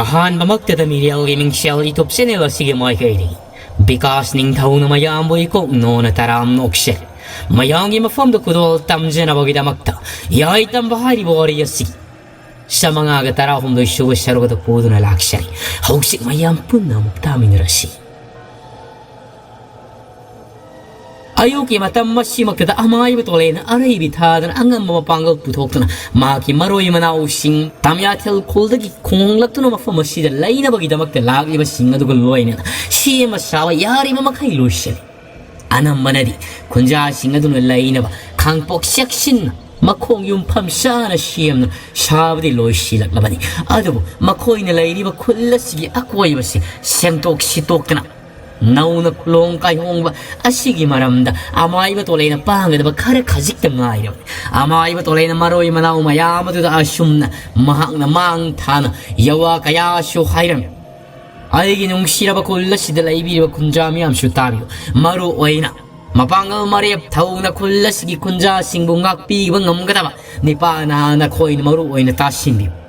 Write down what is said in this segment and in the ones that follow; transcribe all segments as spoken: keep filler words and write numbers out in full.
ꯑꯍꯥꯟꯕꯃꯛꯇꯗ ꯃꯤꯔꯦꯜꯒꯤ ꯃꯤꯡꯁꯦꯜ YouTube channel ꯑꯁꯤꯒꯤ ꯃꯥꯏꯀꯩꯗꯒꯤ ꯕꯤꯀꯥꯁ ꯅꯤꯡꯊꯧꯅ ꯃꯌꯥꯝꯕꯨ ꯏꯀꯣꯛ ꯅꯣꯟꯅ ꯇꯔꯥꯝꯅ ꯑꯣꯛꯆꯔꯤ꯫ ꯃꯌꯥꯝꯒꯤ ꯃꯐꯝꯗ ꯈꯨꯗꯣꯜ ꯇꯝꯖꯅꯕꯒꯤꯗꯃꯛꯇ ꯌꯥꯏ ꯇꯝꯕ ꯍꯥꯏꯔꯤꯕ ꯋꯥꯔꯤ ꯑꯁꯤ ꯆꯥꯃꯉꯥꯒ ꯇꯔꯥꯍꯨꯝꯗꯣꯏ ꯁꯨꯕ ꯁꯔꯨꯛ ꯑꯗꯨ ꯄꯨꯗꯨꯅ ꯂꯥꯛꯆꯔꯤ꯫ ꯍꯧꯖꯤꯛ ꯃꯌꯥꯝ ꯄꯨꯟꯅ ꯑꯃꯨꯛ ꯇꯥꯃꯤꯟꯅꯔꯁꯤ꯫ ꯑꯌꯨꯛꯀꯤ ꯃꯇꯝ ꯑꯁꯤꯃꯛꯇꯗ ꯑꯃꯥꯏꯕ ꯇꯣꯂꯦꯅ ꯑꯔꯩꯕꯤ ꯊꯥꯗꯅ ꯑꯉꯝꯕ ꯃꯄꯥꯡꯒꯜ ꯄꯨꯊꯣꯛꯇꯨꯅ ꯃꯍꯥꯛꯀꯤ ꯃꯔꯣꯏ ꯃꯅꯥꯎꯁꯤꯡ ꯇꯥꯃꯤꯌꯥꯊꯦꯜ ꯈꯨꯜꯗꯒꯤ ꯈꯣꯡꯂꯛꯇꯨꯅ ꯃꯐꯝ ꯑꯁꯤꯗ ꯂꯩꯅꯕꯒꯤꯗꯃꯛꯇ ꯂꯥꯛꯂꯤꯕꯁꯤꯡ ꯑꯗꯨꯒ ꯂꯣꯏꯅꯅ ꯁꯦꯝꯕ ꯁꯥꯕ ꯌꯥꯔꯤꯕ ꯃꯈꯩ ꯂꯣꯏꯁꯤꯜꯂꯤ꯫ ꯑꯅꯝꯕꯅꯗꯤ ꯈꯨꯟꯖꯥꯁꯤꯡ ꯑꯗꯨꯅ ꯂꯩꯅꯕ ꯈꯥꯡꯄꯣꯛ ꯆꯦꯛꯁꯤꯟꯅ ꯃꯈꯣꯡ ꯌꯨꯝꯐꯝ ꯆꯥꯅ ꯁꯦꯝꯅ ꯁꯥꯕꯗꯤ ꯂꯣꯏꯁꯤꯜꯂꯛꯂꯕꯅꯤ꯫ ꯑꯗꯨꯕꯨ ꯃꯈꯣꯏꯅ ꯂꯩꯔꯤꯕ ꯈꯨꯜ ꯑꯁꯤꯒꯤ ꯑꯀꯣꯏꯕꯁꯤ ꯁꯦꯡꯗꯣꯛ ꯁꯤꯠꯇꯣꯛꯇꯅ ꯅꯧꯅ ꯈꯨꯂꯣꯡ ꯀꯥꯏꯍꯣꯡꯕ ꯑꯁꯤꯒꯤ ꯃꯔꯝꯗ ꯑꯃꯥꯏꯕ ꯇꯣꯂꯩꯅ ꯄꯥꯡꯒꯗꯕ ꯈꯔ ꯈꯖꯤꯛꯇ ꯉꯥꯏꯔꯕꯅꯤ꯫ ꯑꯃꯥꯏꯕ ꯇꯣꯂꯩꯅ ꯃꯔꯣꯏ ꯃꯅꯥꯎ ꯃꯌꯥꯝ ꯑꯗꯨꯗ ꯑꯁꯨꯝꯅ ꯃꯍꯥꯛꯅ ꯃꯥꯡ ꯊꯥꯅ ꯌꯋꯥ ꯀꯌꯥꯁꯨ ꯍꯥꯏꯔꯝꯃꯤ꯫ ꯑꯩꯒꯤ ꯅꯨꯡꯁꯤꯔꯕ ꯈꯨꯜ ꯑꯁꯤꯗ ꯂꯩꯕꯤꯔꯤꯕ ꯈꯨꯟꯖꯥ ꯃꯤꯌꯥꯝꯁꯨ ꯇꯥꯕꯤꯌꯨ꯫ ꯃꯔꯨ ꯑꯣꯏꯅ ꯃꯄꯥꯡꯒꯜ ꯃꯔꯦꯞ ꯊꯧꯅ ꯈꯨꯜ ꯑꯁꯤꯒꯤ ꯈꯨꯟꯖꯥꯁꯤꯡꯕꯨ ꯉꯥꯛꯄꯤꯕ ꯉꯝꯒꯗꯕ ꯅꯤꯄꯥ ꯅꯍꯥ ꯅꯈꯣꯏꯅ ꯃꯔꯨ ꯑꯣꯏꯅ ꯇꯥꯁꯤꯟꯕꯤꯌꯨ꯫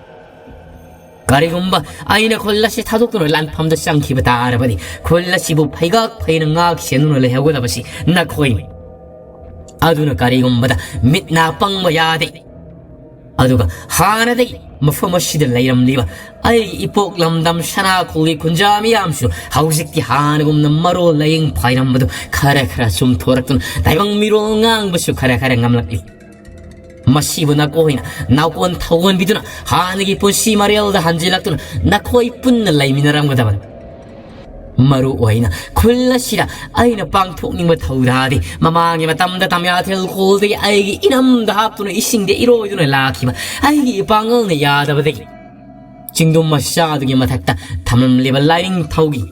ꯀꯔꯤꯒꯨꯝꯕ ꯑꯩꯅ ꯈꯨꯜ ꯑꯁꯤ ꯊꯥꯗꯣꯛꯇꯨꯅ ꯂꯥꯟꯐꯝꯗ ꯆꯪꯈꯤꯕ ꯇꯥꯔꯕꯗꯤ, ꯈꯨꯜ ꯑꯁꯤꯕꯨ ꯐꯩꯒꯥꯛ ꯐꯩꯅ ꯉꯥꯛ ꯁꯦꯟꯗꯨꯅ ꯂꯩꯍꯧꯒꯗꯕꯁꯤ ꯅꯈꯣꯏꯅꯤ꯫ ꯑꯗꯨꯅ ꯀꯔꯤꯒꯨꯝꯕꯗ ꯃꯤꯠ ꯅꯥ ꯄꯪꯕ ꯌꯥꯗꯦ꯫ ꯑꯗꯨꯒ ꯍꯥꯟꯅꯗꯒꯤ ꯃꯐꯝ ꯑꯁꯤꯗ ꯂꯩꯔꯝꯂꯤꯕ ꯑꯩꯒꯤ ꯏꯄꯣꯛ ꯂꯝꯗꯝ ꯁꯅꯥꯈꯣꯜꯒꯤ ꯈꯨꯟꯖꯥ ꯃꯤꯌꯥꯝꯁꯨ ꯍꯧꯖꯤꯛꯇꯤ ꯍꯥꯟꯅꯒꯨꯝꯅ ꯃꯔꯣꯜ ꯂꯥꯏꯌꯦꯡ ꯐꯥꯏꯔꯝꯕꯗꯨ ꯈꯔ ꯈꯔ ꯆꯨꯝꯊꯣꯔꯛꯇꯨꯅ ꯇꯥꯏꯕꯪ ꯃꯤꯔꯣꯜ ꯉꯥꯡꯕꯁꯨ ꯈꯔ ꯈꯔ ꯉꯝꯂꯛꯂꯤ꯫ ꯃꯁꯤꯕꯨ ꯅꯈꯣꯏꯅ ꯅꯥꯀꯣꯟ ꯊꯧꯒꯣꯟꯕꯤꯗꯨꯅ ꯍꯥꯟꯅꯒꯤ ꯄꯨꯟꯁꯤ ꯃꯔꯦꯜꯗ ꯍꯟꯖꯤꯜꯂꯛꯇꯨꯅ ꯅꯈꯣꯏ ꯄꯨꯟꯅ ꯂꯩꯃꯤꯟꯅꯔꯝꯒꯗꯕꯅꯤ꯫ ꯃꯔꯨ ꯑꯣꯏꯅ ꯈꯨꯜ ꯑꯁꯤꯗ ꯑꯩꯅ ꯄꯥꯡꯊꯣꯛꯅꯤꯡꯕ ꯊꯧꯔꯥꯗꯤ ꯃꯃꯥꯡꯒꯤ ꯃꯇꯝꯗ ꯇꯥꯃꯤꯌꯥꯊꯦꯜ ꯈꯣꯜꯗꯒꯤ ꯑꯩꯒꯤ ꯏꯅꯝꯗ ꯍꯥꯞꯇꯨꯅ ꯏꯁꯤꯡꯗ ꯏꯔꯣꯏꯗꯨꯅ ꯂꯥꯛꯈꯤꯕ ꯑꯩꯒꯤ ꯏꯄꯥꯡꯒꯜꯅ ꯌꯥꯗꯕꯗꯒꯤ ꯆꯤꯡꯗꯨꯝ ꯃꯆꯥꯗꯨꯒꯤ ꯃꯊꯛꯇ ꯊꯝꯂꯝꯂꯤꯕ ꯂꯥꯏꯅꯤꯡꯊꯧꯒꯤ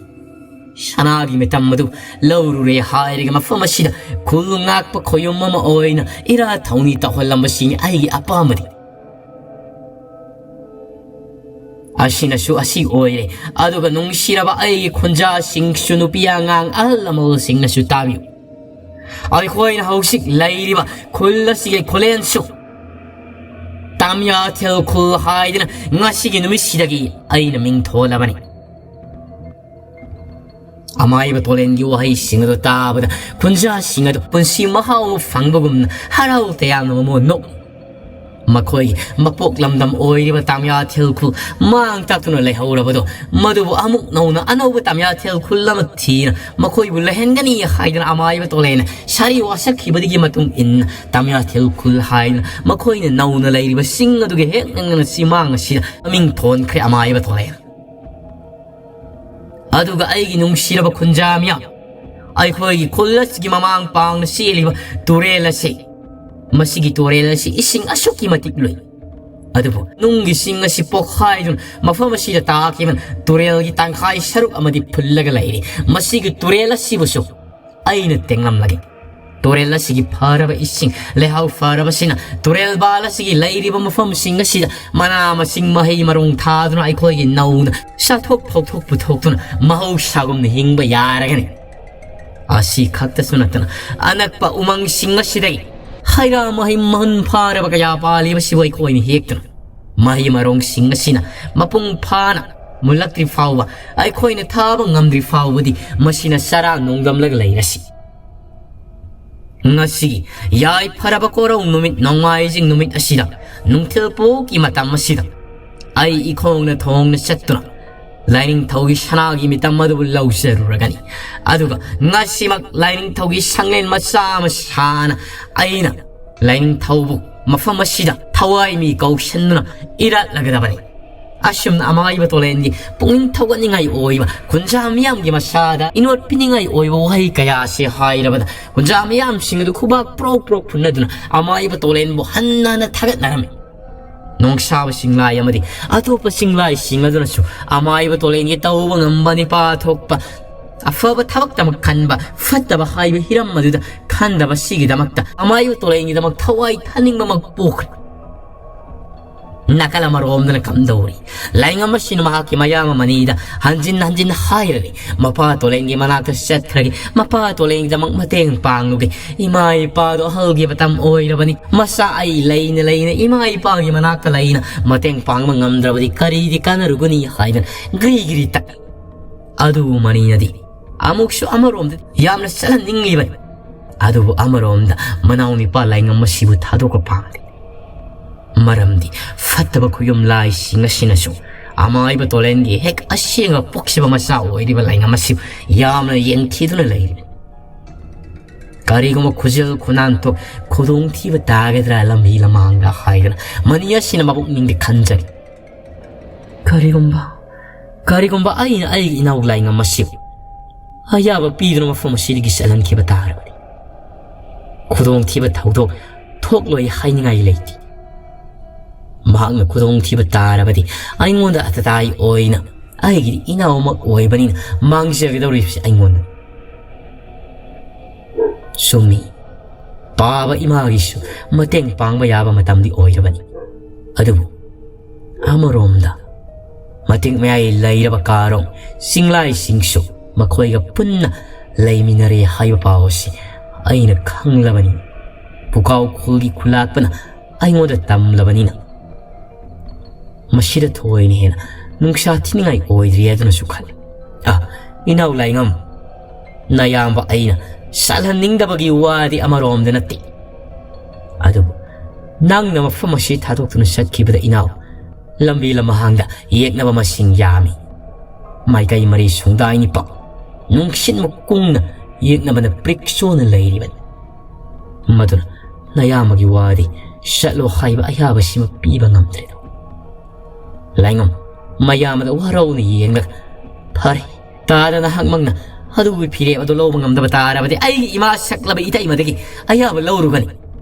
ꯁꯅꯥꯒꯤ ꯃꯤꯇꯝ ꯑꯗꯨ ꯂꯧꯔꯨꯔꯦ ꯍꯥꯏꯔꯒ ꯃꯐꯝ ꯑꯁꯤꯗ ꯈꯨꯜ ꯉꯥꯛꯄ ꯈꯣꯌꯨꯝ ꯑꯃ ꯑꯣꯏꯅ ꯏꯔꯥ ꯊꯧꯅꯤ ꯇꯧꯍꯜꯂꯝꯕꯁꯤꯅꯤ ꯑꯩꯒꯤ ꯑꯄꯥꯝꯕꯗꯤ꯫ ꯑꯁꯤꯅꯁꯨ ꯑꯁꯤ ꯑꯣꯏꯔꯦ꯫ ꯑꯗꯨꯒ ꯅꯨꯡꯁꯤꯔꯕ ꯑꯩꯒꯤ ꯈꯨꯟꯖꯥꯁꯤꯡꯁꯨ ꯅꯨꯄꯤ ꯑꯉꯥꯡ ꯑꯍꯜ ꯂꯃꯟꯁꯤꯡꯅꯁꯨ ꯇꯥꯕꯤꯌꯨ꯫ ꯑꯩꯈꯣꯏꯅ ꯍꯧꯖꯤꯛ ꯂꯩꯔꯤꯕ ꯈꯨꯜ ꯑꯁꯤꯒꯤ ꯈꯨꯂꯦꯟꯁꯨ ꯇꯥꯃꯤꯌꯥꯊꯦꯜ ꯈꯨꯜ ꯍꯥꯏꯗꯅ ꯉꯁꯤꯒꯤ ꯅꯨꯃꯤꯠꯁꯤꯗꯒꯤ ꯑꯩꯅ ꯃꯤꯡ ꯊꯣꯜꯂꯕꯅꯤ꯫ ꯑꯃꯥꯏꯕ ꯇꯣꯂꯦꯟꯒꯤ ꯋꯥꯍꯩꯁꯤꯡ ꯑꯗꯨ ꯇꯥꯕꯗ ꯈꯨꯟꯖꯥꯁꯤꯡ ꯑꯗꯨ ꯄꯨꯟꯁꯤ ꯃꯍꯥꯎ ꯐꯪꯕꯒꯨꯝꯅ ꯍꯔꯥꯎ ꯇꯌꯥꯝꯅ ꯃꯃꯣꯟ ꯅꯣꯛꯏ꯫ ꯃꯈꯣꯏꯒꯤ ꯃꯄꯣꯛ ꯂꯝꯗꯝ ꯑꯣꯏꯔꯤꯕ ꯇꯥꯃꯤꯌꯥꯊꯦꯜ ꯈꯨꯜ ꯃꯥꯡ ꯇꯥꯛꯇꯨꯅ ꯂꯩꯍꯧꯔꯕꯗꯣ, ꯃꯗꯨꯕꯨ ꯑꯃꯨꯛ ꯅꯧꯅ ꯑꯅꯧꯕ ꯇꯥꯃꯤꯌꯥꯊꯦꯜ ꯈꯨꯜ ꯑꯃ ꯊꯤꯅ ꯃꯈꯣꯏꯕꯨ ꯂꯩꯍꯟꯒꯅꯤ ꯍꯥꯏꯗꯅ ꯑꯃꯥꯏꯕ ꯇꯣꯂꯦꯟꯅ ꯁꯥꯔꯤ ꯋꯥꯁꯛꯈꯤꯕꯗꯒꯤ ꯃꯇꯨꯡ ꯏꯟꯅ ꯇꯥꯃꯤꯌꯥꯊꯦꯜ ꯈꯨꯜ ꯍꯥꯏꯗꯅ ꯃꯈꯣꯏꯅ ꯅꯧꯅ ꯂꯩꯔꯤꯕ ꯆꯤꯡ ꯑꯗꯨꯒꯤ ꯍꯦꯛ ꯅꯛꯅꯅ ꯆꯤꯃꯥꯡ ꯑꯁꯤꯗ ꯃꯃꯤꯡ ꯊꯣꯟꯈ꯭ꯔꯦ ꯑꯃꯥꯏꯕ ꯇꯣꯂꯦꯟ꯫ ꯑꯗꯨꯒ ꯑꯩꯒꯤ ꯅꯨꯡꯁꯤꯔꯕ ꯈꯨꯟꯖꯥ ꯃꯤꯌꯥꯝ, ꯑꯩꯈꯣꯏꯒꯤ ꯈꯨꯜ ꯑꯁꯤꯒꯤ ꯃꯃꯥꯡ ꯄꯥꯡꯅ ꯆꯦꯜꯂꯤꯕ ꯇꯨꯔꯦꯜ ꯑꯁꯤ, ꯃꯁꯤꯒꯤ ꯇꯨꯔꯦꯜ ꯑꯁꯤ ꯏꯁꯤꯡ ꯑꯁꯨꯛꯀꯤ ꯃꯇꯤꯛ ꯂꯨꯏ꯫ ꯑꯗꯨꯕꯨ ꯅꯨꯡꯒꯤ ꯆꯤꯡ ꯑꯁꯤ ꯄꯣꯛꯈꯥꯏꯗꯨꯅ ꯃꯐꯝ ꯑꯁꯤꯗ ꯇꯥꯈꯤꯕꯅ ꯇꯨꯔꯦꯜꯒꯤ ꯇꯪꯈꯥꯏ ꯁꯔꯨꯛ ꯑꯃꯗꯤ ꯐꯨꯜꯂꯒ ꯂꯩꯔꯤ꯫ ꯃꯁꯤꯒꯤ ꯇꯨꯔꯦꯜ ꯑꯁꯤꯕꯨꯁꯨ ꯑꯩꯅ ꯇꯦꯡꯂꯝꯂꯒꯦ꯫ ꯇꯨꯔꯦꯜ ꯑꯁꯤꯒꯤ ꯐꯔꯕ ꯏꯁꯤꯡ, ꯂꯩꯍꯥꯎ ꯐꯔꯕꯁꯤꯅ ꯇꯨꯔꯦꯜ ꯕꯥꯜ ꯑꯁꯤꯒꯤ ꯂꯩꯔꯤꯕ ꯃꯐꯝꯁꯤꯡ ꯑꯁꯤꯗ ꯃꯅꯥ ꯃꯁꯤꯡ, ꯃꯍꯩ ꯃꯔꯣꯡ ꯊꯥꯗꯨꯅ ꯑꯩꯈꯣꯏꯒꯤ ꯅꯧꯅ ꯆꯥꯊꯣꯛ ꯐꯧꯊꯣꯛ ꯄꯨꯊꯣꯛꯇꯨꯅ ꯃꯍꯧꯁꯥꯒꯨꯝꯅ ꯍꯤꯡꯕ ꯌꯥꯔꯒꯅꯤ꯫ ꯑꯁꯤ ꯈꯛꯇꯁꯨ ꯅꯠꯇꯅ ꯑꯅꯛꯄ ꯎꯃꯪꯁꯤꯡ ꯑꯁꯤꯗꯒꯤ ꯍꯩꯔꯥ ꯃꯍꯩ ꯃꯍꯨꯟ ꯐꯥꯔꯕ ꯀꯌꯥ ꯄꯥꯜꯂꯤꯕꯁꯤꯕꯨ ꯑꯩꯈꯣꯏꯅ ꯍꯦꯛꯇꯨꯅ ꯃꯍꯩ ꯃꯔꯣꯡꯁꯤꯡ ꯑꯁꯤꯅ ꯃꯄꯨꯡ ꯐꯥꯅ ꯃꯨꯜꯂꯛꯇ꯭ꯔꯤ ꯐꯥꯎꯕ, ꯑꯩꯈꯣꯏꯅ ꯊꯥꯕ ꯉꯝꯗ꯭ꯔꯤ ꯐꯥꯎꯕꯗꯤ ꯃꯁꯤꯅ ꯆꯔꯥ ꯅꯣꯡꯗꯝꯂꯒ ꯂꯩꯔꯁꯤ꯫ ꯉꯁꯤ ꯌꯥꯏꯐꯔꯕ ꯀꯣꯔꯧ ꯅꯨꯃꯤꯠ ꯅꯣꯡꯃꯥꯏꯖꯤꯡ ꯅꯨꯃꯤꯠ ꯑꯁꯤꯗ ꯅꯨꯡꯊꯤꯜ ꯄꯨꯒꯤ ꯃꯇꯝ ꯑꯁꯤꯗ ꯑꯩ ꯏꯈꯣꯡꯅ ꯊꯣꯡꯅ ꯆꯠꯇꯨꯅ ꯂꯥꯏꯅꯤꯡꯊꯧꯒꯤ ꯁꯅꯥꯒꯤ ꯃꯤꯇꯝ ꯑꯗꯨꯕꯨ ꯂꯧꯖꯔꯨꯔꯒꯅꯤ꯫ ꯑꯗꯨꯒ ꯉꯁꯤꯃꯛ ꯂꯥꯏꯅꯤꯡꯊꯧꯒꯤ ꯁꯪꯂꯦꯟ ꯃꯆꯥ ꯑꯃ ꯁꯥꯅ ꯑꯩꯅ ꯂꯥꯏꯅꯤꯡꯊꯧꯕꯨ ꯃꯐꯝ ꯑꯁꯤꯗ ꯊꯋꯥꯏ ꯃꯤ ꯀꯧꯁꯟꯗꯨꯅ ꯏꯔꯥꯠꯂꯒꯗꯕꯅꯤ꯫ ꯑꯁꯨꯝꯅ ꯑꯃꯥꯏꯕ ꯇꯣꯂꯦꯟꯒꯤ ꯄꯨꯛꯅꯤꯡ ꯊꯧꯒꯠꯅꯤꯡꯉꯥꯏ ꯑꯣꯏꯕ ꯈꯨꯟꯖꯥ ꯃꯤꯌꯥꯝꯒꯤ ꯃꯁꯥꯗ ꯏꯅꯣꯠ ꯄꯤꯅꯤꯡꯉꯥꯏ ꯑꯣꯏꯕ ꯋꯥꯍꯩ ꯀꯌꯥ ꯑꯁꯤ ꯍꯥꯏꯔꯕꯗ ꯈꯨꯟꯖꯥ ꯃꯤꯌꯥꯝꯁꯤꯡ ꯑꯗꯨ ꯈꯨꯕꯥꯛ ꯄ꯭ꯔꯣꯛ ꯄ꯭ꯔꯣꯛ ꯐꯨꯟꯅꯗꯨꯅ ꯑꯃꯥꯏꯕ ꯇꯣꯂꯦꯟꯕꯨ ꯍꯟꯅ ꯍꯟꯅ ꯊꯥꯒꯠꯅꯔꯝꯃꯤ꯫ ꯅꯣꯡꯁꯥꯕ ꯆꯤꯡꯂꯥꯏ ꯑꯃꯗꯤ ꯑꯇꯣꯞꯄ ꯆꯤꯡꯂꯥꯏꯁꯤꯡ ꯑꯗꯨꯅꯁꯨ ꯑꯃꯥꯏꯕ ꯇꯣꯂꯦꯟꯒꯤ ꯇꯧꯕ ꯉꯝꯕ ꯅꯤꯄꯥ ꯊꯣꯛꯄ ꯑꯐꯕ ꯊꯕꯛꯇꯃꯛ ꯈꯟꯕ, ꯐꯠꯇꯕ ꯍꯥꯏꯕ ꯍꯤꯔꯝ ꯑꯗꯨꯗ ꯈꯟꯗꯕ ꯑꯁꯤꯒꯤꯗꯃꯛꯇ ꯑꯃꯥꯏꯕ ꯇꯣꯂꯦꯟꯒꯤꯗꯃꯛ ꯊꯋꯥꯏ ꯊꯥꯅꯤꯡꯕꯃꯛ ꯄꯣꯛꯈ꯭ꯔꯦ꯫ ꯅꯥꯀꯜ ꯑꯃꯔꯣꯝꯗꯅ ꯀꯝꯗꯧꯔꯤ? ꯂꯥꯏꯉꯝ ꯑꯁꯤꯅ ꯃꯍꯥꯛꯀꯤ ꯃꯌꯥꯝꯕ ꯃꯅꯤꯗ ꯍꯟꯖꯤꯟ ꯍꯟꯖꯤꯟ ꯍꯥꯏꯔꯔꯦ, ꯃꯄꯥ ꯇꯣꯂꯦꯟꯒꯤ ꯃꯅꯥꯛꯇ ꯆꯠꯈ꯭ꯔꯒꯦ, ꯃꯄꯥ ꯇꯣꯂꯦꯟꯒꯤꯗꯃꯛ ꯃꯇꯦꯡ ꯄꯥꯡꯂꯨꯒꯦ, ꯏꯃꯥ ꯏꯄꯥꯗꯣ ꯑꯍꯜꯒꯤ ꯃꯇꯝ ꯑꯣꯏꯔꯕꯅꯤ, ꯃꯆꯥ ꯑꯩ ꯂꯩꯅ ꯂꯩꯅ ꯏꯃꯥ ꯏꯄꯥꯒꯤ ꯃꯅꯥꯛꯇ ꯂꯩꯅ ꯃꯇꯦꯡ ꯄꯥꯡꯕ ꯉꯝꯗ꯭ꯔꯕꯗꯤ ꯀꯔꯤꯗꯤ ꯀꯥꯟꯅꯔꯨꯒꯅꯤ ꯍꯥꯏꯗꯅ ꯒ꯭ꯔꯤ ꯒ꯭ꯔꯤ ꯇꯛꯏ꯫ ꯑꯗꯨꯕꯨ ꯃꯅꯤꯅꯗꯤ ꯑꯃꯨꯛꯁꯨ ꯑꯃꯔꯣꯝꯗ ꯌꯥꯝꯅ ꯆꯠꯍꯟꯅꯤꯡꯂꯤꯕꯅꯤ꯫ ꯑꯗꯨꯕꯨ ꯑꯃꯔꯣꯝꯗ ꯃꯅꯥꯎ ꯅꯨꯄꯥ ꯂꯥꯏꯉꯝ ꯑꯁꯤꯕꯨ ꯊꯥꯗꯣꯛꯄ ꯄꯥꯝꯗꯦ꯫ ꯃꯔꯝꯗꯤ ꯐꯠꯇꯕ ꯈꯨꯌꯨꯝ ꯂꯥꯏꯁꯤꯡ ꯑꯁꯤꯅꯁꯨ ꯑꯃꯥꯏꯕ ꯇꯣꯂꯦꯟꯒꯤ ꯍꯦꯛ ꯑꯁꯦꯡꯕ ꯄꯣꯛꯈꯤꯕ ꯃꯆꯥ ꯑꯣꯏꯔꯤꯕ ꯂꯥꯏꯉꯝ ꯑꯁꯤꯕꯨ ꯌꯥꯝꯅ ꯌꯦꯡꯊꯤꯗꯨꯅ ꯂꯩꯔꯤ꯫ ꯀꯔꯤꯒꯨꯝꯕ ꯈꯨꯖꯤꯜ ꯈꯨꯅꯥꯟꯊꯣꯛ ꯈꯨꯗꯣꯡꯊꯤꯕ ꯇꯥꯒꯗ꯭ꯔꯥ ꯂꯝꯕꯤ ꯂꯃꯥꯡꯗ ꯍꯥꯏꯗꯅ ꯃꯅꯤ ꯑꯁꯤꯅ ꯃꯄꯨꯛꯅꯤꯡꯗ ꯈꯟꯖꯔꯤ꯫ ꯀꯔꯤꯒꯨꯝꯕ, ꯀꯔꯤꯒꯨꯝꯕ ꯑꯩꯅ ꯑꯩꯒꯤ ꯏꯅꯥꯎ ꯂꯥꯏꯉꯝ ꯑꯁꯤꯕꯨ ꯑꯌꯥꯕ ꯄꯤꯗꯨꯅ ꯃꯐꯝ ꯑꯁꯤꯗꯒꯤ ꯆꯠꯍꯟꯈꯤꯕ ꯇꯥꯔꯕꯗꯤ, ꯈꯨꯗꯣꯡꯊꯤꯕ ꯊꯧꯗꯣꯛ ꯊꯣꯛꯂꯣꯏ ꯍꯥꯏꯅꯤꯡꯉꯥꯏ ꯂꯩꯇꯦ꯫ ꯃꯍꯥꯛꯅ ꯈꯨꯗꯣꯡꯊꯤꯕ ꯇꯥꯔꯕꯗꯤ ꯑꯩꯉꯣꯟꯗ ꯑꯇꯇꯥꯏ ꯑꯣꯏꯅ ꯑꯩꯒꯤꯗꯤ ꯏꯅꯥꯎꯃꯛ ꯑꯣꯏꯕꯅꯤꯅ ꯃꯥꯡꯖꯒꯗꯧꯔꯤꯕꯁꯤ ꯑꯩꯉꯣꯟꯗ꯫ ꯆꯨꯝꯃꯤ, ꯄꯥꯕ ꯏꯃꯥꯒꯤꯁꯨ ꯃꯇꯦꯡ ꯄꯥꯡꯕ ꯌꯥꯕ ꯃꯇꯝꯗꯤ ꯑꯣꯏꯔꯕꯅꯤ꯫ ꯑꯗꯨꯕꯨ ꯑꯃꯔꯣꯝꯗ ꯃꯇꯤꯛ ꯃꯌꯥꯏ ꯂꯩꯔꯕ ꯀꯥꯔꯣꯡ ꯆꯤꯡꯂꯥꯏꯁꯤꯡꯁꯨ ꯃꯈꯣꯏꯒ ꯄꯨꯟꯅ ꯂꯩꯃꯤꯟꯅꯔꯦ ꯍꯥꯏꯕ ꯄꯥꯎ ꯑꯁꯤ ꯑꯩꯅ ꯈꯪꯂꯕꯅꯤ꯫ ꯄꯨꯀꯥꯎ ꯈꯨꯜꯒꯤ ꯈꯨꯂꯥꯛꯄꯅ ꯑꯩꯉꯣꯟꯗ ꯇꯝꯂꯕꯅꯤꯅ ꯃꯁꯤꯗ ꯊꯣꯏꯅ ꯍꯦꯟꯅ ꯅꯨꯡꯁꯥ ꯊꯤꯅꯤꯡꯉꯥꯏ ꯑꯣꯏꯗ꯭ꯔꯤ ꯍꯥꯏꯗꯨꯅꯁꯨ ꯈꯜꯂꯤ꯫ ꯑ, ꯏꯅꯥꯎ ꯂꯥꯏꯉꯝ, ꯅꯌꯥꯝꯕ ꯑꯩꯅ ꯆꯠꯍꯟꯅꯤꯡꯗꯕꯒꯤ ꯋꯥꯗꯤ ꯑꯃꯔꯣꯝꯗ ꯅꯠꯇꯦ꯫ ꯑꯗꯨꯕꯨ ꯅꯪꯅ ꯃꯐꯝ ꯑꯁꯤ ꯊꯥꯗꯣꯛꯇꯨꯅ ꯆꯠꯈꯤꯕꯗ ꯏꯅꯥꯎ, ꯂꯝꯕꯤ ꯂꯝꯍꯥꯡꯗ ꯌꯦꯛꯅꯕ ꯃꯁꯤꯡ ꯌꯥꯝꯃꯤ꯫ ꯃꯥꯏꯀꯩ ꯃꯔꯤ ꯁꯨꯡꯗꯥꯏ ꯅꯤꯄꯥꯛ ꯅꯨꯡꯁꯤꯠ ꯃꯀꯨꯡꯅ ꯌꯦꯛꯅꯕꯅ ꯄ꯭ꯔꯤꯛꯁꯣꯅ ꯂꯩꯔꯤꯕꯅꯤ꯫ ꯃꯗꯨꯅ ꯅꯌꯥꯝꯕꯒꯤ ꯋꯥꯗꯤ ꯆꯠꯂꯣ ꯍꯥꯏꯕ ꯑꯌꯥꯕꯁꯤꯃ ꯄꯤꯕ ꯉꯝꯗ꯭ꯔꯦꯗꯣ꯫ ꯂꯥꯏꯉꯝ ꯃꯌꯥꯝꯗ ꯋꯥꯔꯧꯅ ꯌꯦꯡꯂꯒ, "ꯐꯔꯦ, ꯇꯥꯗ ꯅꯍꯥꯛꯃꯛꯅ ꯑꯗꯨꯒꯤ ꯐꯤꯔꯦꯞ ꯑꯗꯨ ꯂꯧꯕ ꯉꯝꯗꯕ ꯇꯥꯔꯕꯗꯤ ꯑꯩꯒꯤ ꯏꯃꯥ ꯁꯛꯂꯕ ꯏꯇꯩꯃꯗꯒꯤ ꯑꯌꯥꯕ ꯂꯧꯔꯨꯒꯅꯤ"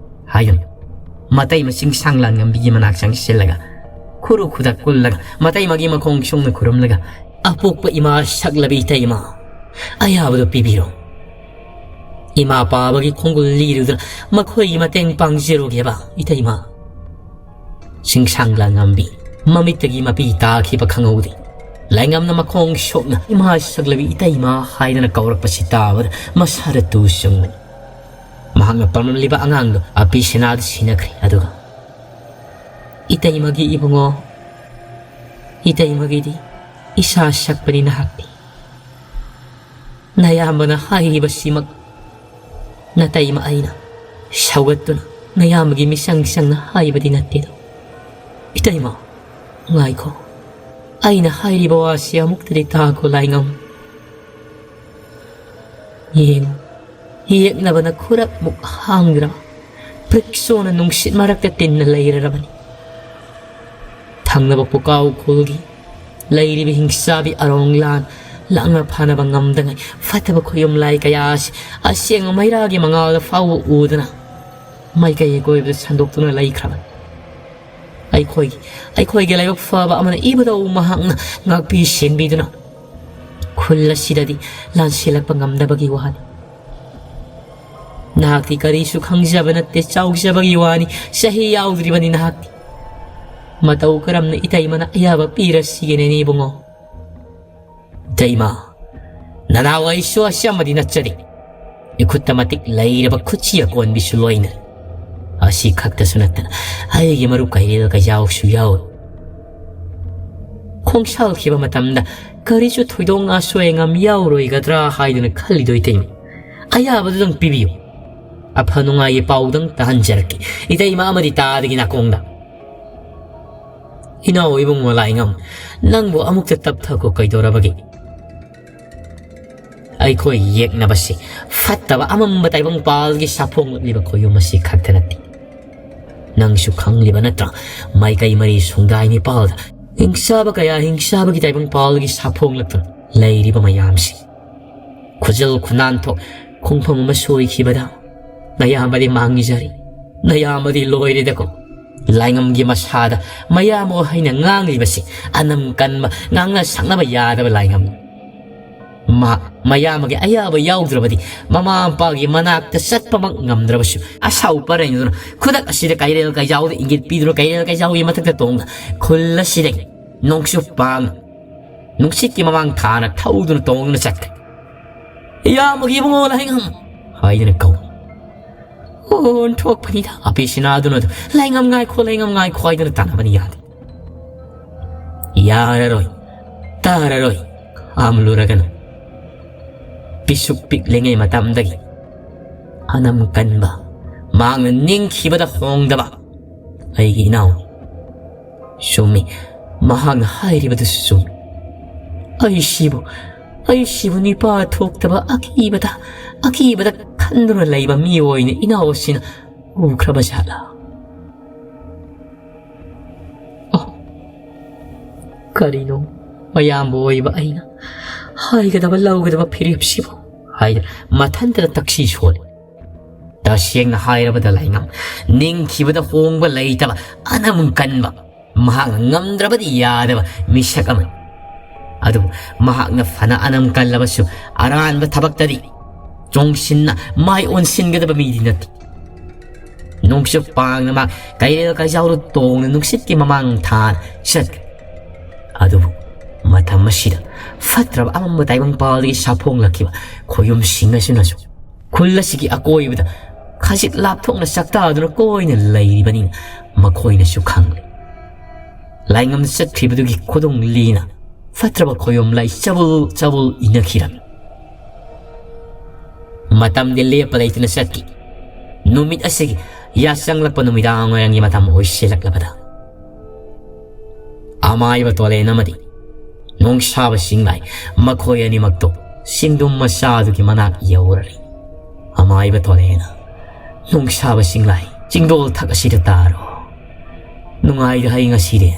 ꯍꯥꯏꯗꯨꯅ ꯃꯇꯩ ꯃꯆꯤꯡ ꯁꯥꯡꯂꯥꯟ ꯉꯝꯕꯤꯒꯤ ꯃꯅꯥꯛ ꯆꯪꯁꯤꯜꯂꯒ ꯈꯨꯔꯨ ꯈꯨꯗꯛ ꯀꯨꯜꯂꯒ ꯃꯇꯩꯃꯒꯤ ꯃꯈꯣꯡ ꯁꯨꯡꯅ ꯈꯨꯔꯨꯝꯂꯒ, "ꯑꯄꯣꯛꯄ ꯏꯃꯥ ꯁꯛꯂꯕ ꯏꯇꯩꯃ, ꯑꯌꯥꯕꯗꯨ ꯄꯤꯕꯤꯔꯣ꯫ ꯏꯃꯥ ꯄꯥꯕꯒꯤ ꯈꯣꯡꯒꯨꯜ ꯂꯤꯔꯨꯗꯨꯅ ꯃꯈꯣꯏꯒꯤ ꯃꯇꯦꯡ ꯄꯥꯡꯖꯔꯨꯒꯦꯕ ꯏꯇꯩꯃ"꯫ ꯆꯤꯡꯁꯥꯡ ꯂꯥꯡꯉꯝꯕꯤ ꯃꯃꯤꯠꯇꯒꯤ ꯃꯄꯤ ꯇꯥꯈꯤꯕ ꯈꯪꯍꯧꯗꯦ꯫ ꯂꯥꯏꯉꯝꯅ ꯃꯈꯣꯡ ꯁꯣꯛꯅ "ꯏꯃꯥ ꯁꯛꯂꯕꯤ ꯏꯇꯩꯃ" ꯍꯥꯏꯗꯅ ꯀꯧꯔꯛꯄꯁꯤ ꯇꯥꯕꯗ ꯃꯁꯥꯗ ꯇꯨ ꯆꯨꯡꯕꯅꯤ꯫ ꯃꯍꯥꯛꯅ ꯄꯥꯝꯂꯝꯂꯤꯕ ꯑꯉꯥꯡꯗꯣ ꯑꯄꯤ ꯁꯅꯥꯗ ꯁꯤꯟꯅꯈ꯭ꯔꯦ꯫ ꯑꯗꯨꯒ "ꯏꯇꯩꯃꯒꯤ ꯏꯕꯨꯡꯉꯣ, ꯏꯇꯩꯃꯒꯤꯗꯤ ꯏꯁꯥ ꯁꯛꯄꯅꯤ ꯅꯍꯥꯛꯇꯤ꯫ ꯅꯌꯥꯝꯕꯅ ꯍꯥꯏꯔꯤꯕꯁꯤꯃꯛ ꯅꯇꯩꯃ ꯑꯩꯅ ꯁꯧꯒꯠꯇꯨꯅ ꯅꯌꯥꯝꯕꯒꯤ ꯃꯤꯆꯪ ꯆꯪꯅ ꯍꯥꯏꯕꯗꯤ ꯅꯠꯇꯦꯗꯣ꯫ ꯏꯇꯩꯃ, ꯉꯥꯏꯈꯣ, ꯑꯩꯅ ꯍꯥꯏꯔꯤꯕ ꯋꯥꯁꯤ ꯑꯃꯨꯛꯇꯗꯤ ꯇꯥꯈꯣ ꯂꯥꯏꯉꯝ꯫ ꯌꯦꯡꯉꯨ, ꯌꯦꯛꯅꯕꯅ ꯈꯨꯔꯞꯃꯨꯛ ꯍꯥꯡꯗ꯭ꯔꯕ ꯄ꯭ꯔꯤꯛꯁꯣꯅ ꯅꯨꯡꯁꯤꯠ ꯃꯔꯛꯇ ꯇꯤꯟꯅ ꯂꯩꯔꯔꯕꯅꯤ꯫ ꯊꯪꯅꯕ ꯄꯨꯀꯥꯎ ꯈꯨꯜꯒꯤ ꯂꯩꯔꯤꯕ ꯍꯤꯡꯆꯥꯕꯤ ꯑꯔꯣꯡꯂꯥꯟ ꯂꯥꯛꯅ ꯐꯥꯅꯕ ꯉꯝꯗꯉꯩ ꯐꯠꯇꯕ ꯈꯨꯌꯨꯝ ꯂꯥꯏ ꯀꯌꯥ ꯑꯁꯤ ꯑꯁꯦꯡꯕ ꯃꯩꯔꯥꯒꯤ ꯃꯉꯥꯜꯗ ꯐꯥꯎꯕ ꯎꯗꯅ ꯃꯥꯏꯀꯩ ꯑꯀꯣꯏꯕꯗ ꯁꯟꯗꯣꯛꯇꯨꯅ ꯂꯩꯈ꯭ꯔꯕꯅꯤ꯫ ꯑꯩꯈꯣꯏꯒꯤ, ꯑꯩꯈꯣꯏꯒꯤ ꯂꯥꯏꯕꯛ ꯐꯕ ꯑꯃꯅ ꯏꯕꯨꯙꯧ ꯃꯍꯥꯛꯅ ꯉꯥꯛꯄꯤ ꯁꯦꯟꯕꯤꯗꯨꯅ ꯈꯨꯜ ꯑꯁꯤꯗꯗꯤ ꯂꯥꯟꯁꯤꯜꯂꯛꯄ ꯉꯝꯗꯕꯒꯤ ꯋꯥꯅꯤ꯫ ꯅꯍꯥꯛꯇꯤ ꯀꯔꯤꯁꯨ ꯈꯪꯖꯕ ꯅꯠꯇꯦ, ꯆꯥꯎꯖꯕꯒꯤ ꯋꯥꯅꯤ, ꯆꯍꯤ ꯌꯥꯎꯗ꯭ꯔꯤꯕꯅꯤ ꯅꯍꯥꯛꯇꯤ꯫ ꯃꯇꯧ ꯀꯔꯝꯅ ꯏꯇꯩꯃꯅ ꯑꯌꯥꯕ ꯄꯤꯔꯁꯤꯒꯦꯅꯦ ꯏꯕꯨꯡꯉꯣ? ꯏꯇꯩꯃ, ꯅꯅꯥꯎ ꯑꯩꯁꯨ ꯑꯆꯝꯕꯗꯤ ꯅꯠꯆꯗꯦ꯫ ꯏꯈꯨꯠꯇ ꯃꯇꯤꯛ ꯂꯩꯔꯕ ꯈꯨꯠꯁꯤ ꯑꯀꯣꯟꯕꯤꯁꯨ ꯂꯣꯏꯅ꯫ ꯑꯁꯤ ꯈꯛꯇꯁꯨ ꯅꯠꯇꯅ ꯑꯩꯒꯤ ꯃꯔꯨꯞ ꯀꯩꯔꯦꯜ ꯀꯩꯖꯥꯎꯁꯨ ꯌꯥꯎꯏ꯫ ꯈꯣꯡꯁꯥꯜꯈꯤꯕ ꯃꯇꯝꯗ ꯀꯔꯤꯁꯨ ꯊꯣꯏꯗꯣꯛꯅ ꯑꯁꯣꯏ ꯑꯉꯥꯝ ꯌꯥꯎꯔꯣꯏꯒꯗ꯭ꯔꯥ ꯍꯥꯏꯗꯨꯅ ꯈꯜꯂꯤꯗꯣ ꯏꯇꯩꯃ꯫ ꯑꯌꯥꯕꯗꯨꯗꯪ ꯄꯤꯕꯤꯌꯨ꯫ ꯑꯐ ꯅꯨꯡꯉꯥꯏꯒꯤ ꯄꯥꯎꯗꯪ ꯇꯥꯍꯟꯖꯔꯛꯀꯦ ꯏꯇꯩꯃ ꯑꯃꯗꯤ ꯇꯥꯗꯒꯤ ꯅꯥꯀꯣꯡꯗ꯫ ꯏꯅꯥꯎ ꯏꯕꯨꯡꯉꯣ ꯂꯥꯏꯉꯝ, ꯅꯪꯕꯨ ꯑꯃꯨꯛꯇ ꯇꯞꯊꯈꯣ ꯀꯩꯗꯧꯔꯕꯒꯦ? ꯑꯩꯈꯣꯏ ꯌꯦꯛꯅꯕꯁꯤ ꯐꯠꯇꯕ ꯑꯃꯝꯕ ꯇꯥꯏꯕꯪꯄꯥꯜꯒꯤ ꯁꯥꯐꯣꯡꯂꯛꯂꯤꯕ ꯈꯣꯏꯌꯨꯝ ꯑꯁꯤ ꯈꯛꯇ ꯅꯠꯇꯦ꯫ ꯅꯪꯁꯨ ꯈꯪꯂꯤꯕ ꯅꯠꯇ꯭ꯔꯥ? ꯃꯥꯏꯀꯩ ꯃꯔꯤ ꯁꯨꯡꯗꯥꯏ ꯅꯤꯄꯥꯜꯗ ꯍꯤꯡꯆꯥꯕ ꯀꯌꯥ ꯍꯤꯡꯆꯥꯕꯒꯤ ꯇꯥꯏꯕꯪꯄꯥꯜꯒꯤ ꯁꯥꯐꯣꯡꯂꯛꯇꯨꯅ ꯂꯩꯔꯤꯕ ꯃꯌꯥꯝꯁꯤ꯫ ꯈꯨꯖꯜ ꯈꯨꯅꯥꯟꯊꯣꯛ ꯈꯣꯡꯐꯝ ꯑꯃ ꯁꯣꯏꯈꯤꯕꯗ ꯅꯌꯥꯝꯕꯗꯤ ꯃꯥꯡꯖꯔꯤ, ꯅꯌꯥꯝꯕꯗꯤ ꯂꯣꯏꯔꯦꯗꯀꯣ꯫ ꯂꯥꯏꯉꯝꯒꯤ ꯃꯁꯥꯗ ꯃꯌꯥꯝꯕ ꯍꯥꯏꯅ ꯉꯥꯡꯂꯤꯕꯁꯤ ꯑꯅꯝ ꯀꯟꯕ, ꯉꯥꯡꯅ ꯁꯛꯅꯕ ꯌꯥꯗꯕ ꯂꯥꯏꯉꯝꯅꯤ꯫ ꯃꯍꯥꯛ ꯃꯌꯥꯝꯕꯒꯤ ꯑꯌꯥꯕ ꯌꯥꯎꯗ꯭ꯔꯕꯗꯤ ꯃꯃꯥ ꯃꯄꯥꯒꯤ ꯃꯅꯥꯛꯇ ꯆꯠꯄꯃꯛ ꯉꯝꯗ꯭ꯔꯕꯁꯨ, ꯑꯁꯥꯎ ꯄꯔꯦꯡꯗꯨꯅ ꯈꯨꯗꯛ ꯑꯁꯤꯗ ꯀꯩꯔꯦꯜ ꯀꯩꯖꯥꯎꯗ ꯏꯪꯒꯤꯠ ꯄꯤꯗꯨꯅ ꯀꯩꯔꯦꯜ ꯀꯩꯖꯥꯎꯒꯤ ꯃꯊꯛꯇ ꯇꯣꯡꯅ ꯈꯨꯜ ꯑꯁꯤꯗꯒꯤ ꯅꯣꯡꯆꯨꯞ ꯄꯥꯡ ꯅꯨꯡꯁꯤꯠꯀꯤ ꯃꯃꯥꯡ ꯊꯥꯅ ꯊꯧꯗꯨꯅ ꯇꯣꯡꯗꯨꯅ ꯆꯠꯈ꯭ꯔꯦ꯫ "ꯏꯌꯥꯝꯕꯒꯤ ꯏꯕꯨꯡꯉꯣ ꯂꯥꯏꯉꯝ!" ꯍꯥꯏꯗꯨꯅ ꯀꯧ꯫ "ꯑꯣ, ꯑꯣꯟꯊꯣꯛꯄꯅꯤꯗ!" ꯑꯄꯦ ꯁꯤꯅꯥꯗꯨꯅ ꯑꯗꯨꯝ, "ꯂꯥꯏꯉꯝ ꯉꯥꯏꯈꯣ, ꯂꯥꯏꯉꯝ ꯉꯥꯏꯈꯣ" ꯍꯥꯏꯗꯨꯅ ꯇꯥꯟꯅꯕꯅꯤ꯫ ꯌꯥꯗꯦ꯫ "ꯌꯥꯔꯔꯣꯏ, ꯇꯥꯔꯔꯣꯏ, ꯈꯥꯝꯂꯨꯔꯒꯅꯨ꯫ ꯄꯤꯁꯨꯛ ꯄꯤꯛꯂꯤꯉꯩ ꯃꯇꯝꯗꯒꯤ ꯑꯅꯝ ꯀꯟꯕ, ꯃꯍꯥꯛꯅ ꯅꯤꯡꯈꯤꯕꯗ ꯍꯣꯡꯗꯕ ꯑꯩꯒꯤ ꯏꯅꯥꯎ꯫ ꯆꯨꯝꯃꯤ, ꯃꯍꯥꯛꯅ ꯍꯥꯏꯔꯤꯕꯗꯨꯁꯨ ꯆꯨꯝꯃꯤ꯫ ꯑꯩꯁꯤꯕꯨ, ꯑꯩꯁꯤꯕꯨ ꯅꯤꯄꯥ ꯊꯣꯛꯇꯕ ꯑꯀꯤꯕꯗ, ꯑꯀꯤꯕꯗ ꯈꯟꯗꯨꯅ ꯂꯩꯕ ꯃꯤꯑꯣꯏꯅ ꯏꯅꯥꯎ ꯑꯁꯤꯅ ꯎꯈ꯭ꯔꯕ ꯖꯥꯠꯂꯥ? ꯑꯣ, ꯀꯔꯤꯅꯣ ꯃꯌꯥꯝꯕ ꯑꯣꯏꯕ ꯑꯩꯅ ꯍꯥꯏꯒꯗꯕ, ꯂꯧꯒꯗꯕ ꯐꯤꯔꯦꯞꯁꯤꯕꯨ?" ꯍꯥꯏꯗꯅ ꯃꯊꯟꯇꯅ ꯇꯛꯁꯤ ꯁꯣꯜꯂꯤ꯫ ꯇꯁꯦꯡꯅ ꯍꯥꯏꯔꯕꯗ ꯂꯥꯏꯉꯝ, ꯅꯤꯡꯈꯤꯕꯗ ꯍꯣꯡꯕ ꯂꯩꯇꯕ, ꯑꯅꯝ ꯀꯟꯕ, ꯃꯍꯥꯛꯅ ꯉꯝꯗ꯭ꯔꯕꯗꯤ ꯌꯥꯗꯕ ꯃꯤꯁꯛ ꯑꯃꯅꯤ꯫ ꯑꯗꯨꯕꯨ ꯃꯍꯥꯛꯅ ꯐꯅ ꯑꯅꯝ ꯀꯜꯂꯕꯁꯨ ꯑꯔꯥꯟꯕ ꯊꯕꯛꯇꯗꯤ ꯆꯣꯡꯁꯤꯟꯅ ꯃꯥꯏ ꯑꯣꯟꯁꯤꯟꯒꯗꯕ ꯃꯤꯗꯤ ꯅꯠꯇꯦ꯫ ꯅꯣꯡꯆꯨꯞ ꯄꯥꯡꯅ ꯃꯍꯥꯛ ꯀꯩꯔꯦꯜ ꯀꯩꯖꯥꯎꯗ ꯇꯣꯡꯅ ꯅꯨꯡꯁꯤꯠꯀꯤ ꯃꯃꯥꯡ ꯊꯥꯅ ꯆꯠꯈ꯭ꯔꯦ꯫ ꯑꯗꯨꯕꯨ ꯃꯇꯝ ꯑꯁꯤꯗ ꯐꯠꯇ꯭ꯔꯕ ꯑꯃꯝꯕ ꯇꯥꯏꯕꯪꯄꯥꯜꯗꯒꯤ ꯁꯥꯐꯣꯡꯂꯛꯈꯤꯕ ꯈꯣꯌꯨꯝꯁꯤꯡ ꯑꯁꯤꯅꯁꯨ ꯈꯨꯜ ꯑꯁꯤꯒꯤ ꯑꯀꯣꯏꯕꯗ ꯈꯖꯤꯛ ꯂꯥꯞꯊꯣꯛꯅ ꯆꯥꯛꯇꯥꯗꯨꯅ ꯀꯣꯏꯅ ꯂꯩꯔꯤꯕꯅꯤꯅ ꯃꯈꯣꯏꯅꯁꯨ ꯈꯪꯂꯦ꯫ ꯂꯥꯏꯉꯝ ꯆꯠꯈ꯭ꯔꯤꯕꯗꯨꯒꯤ ꯈꯨꯗꯣꯡ ꯂꯤꯅ ꯐꯠꯇ꯭ꯔꯕ ꯈꯣꯌꯣꯝ ꯂꯥꯏ ꯆꯕꯨꯜ ꯆꯕꯨꯜ ꯏꯅꯈꯤꯔꯝꯃꯤ꯫ ꯃꯇꯝꯗꯤ ꯂꯦꯞꯄ ꯂꯩꯇꯅ ꯆꯠꯈꯤ꯫ ꯅꯨꯃꯤꯠ ꯑꯁꯤꯒꯤ ꯌꯥꯆꯪꯂꯛꯄ ꯅꯨꯃꯤꯗꯥꯡ ꯋꯥꯏꯔꯝꯒꯤ ꯃꯇꯝ ꯑꯣꯏꯁꯤꯜꯂꯛꯂꯕꯗ, ꯑꯃꯥꯏꯕ ꯇꯣꯂꯦꯟ ꯑꯃꯗꯤ ꯅꯣꯡꯁꯥꯕ ꯆꯤꯡꯂꯥꯏ, ꯃꯈꯣꯏ ꯑꯅꯤꯃꯛꯇꯣ ꯆꯤꯡꯗꯨꯝ ꯃꯆꯥꯗꯨꯒꯤ ꯃꯅꯥꯛ ꯌꯧꯔꯔꯤ꯫ ꯑꯃꯥꯏꯕ ꯇꯣꯂꯦꯟꯅ, "ꯅꯣꯡꯁꯥꯕ ꯆꯤꯡꯂꯥꯏ, ꯆꯤꯡꯗꯣꯜ ꯊꯛ ꯑꯁꯤꯗ ꯇꯥꯔꯣ꯫ ꯅꯨꯡꯉꯥꯏꯗ ꯍꯩ ꯉꯁꯤꯗꯤ꯫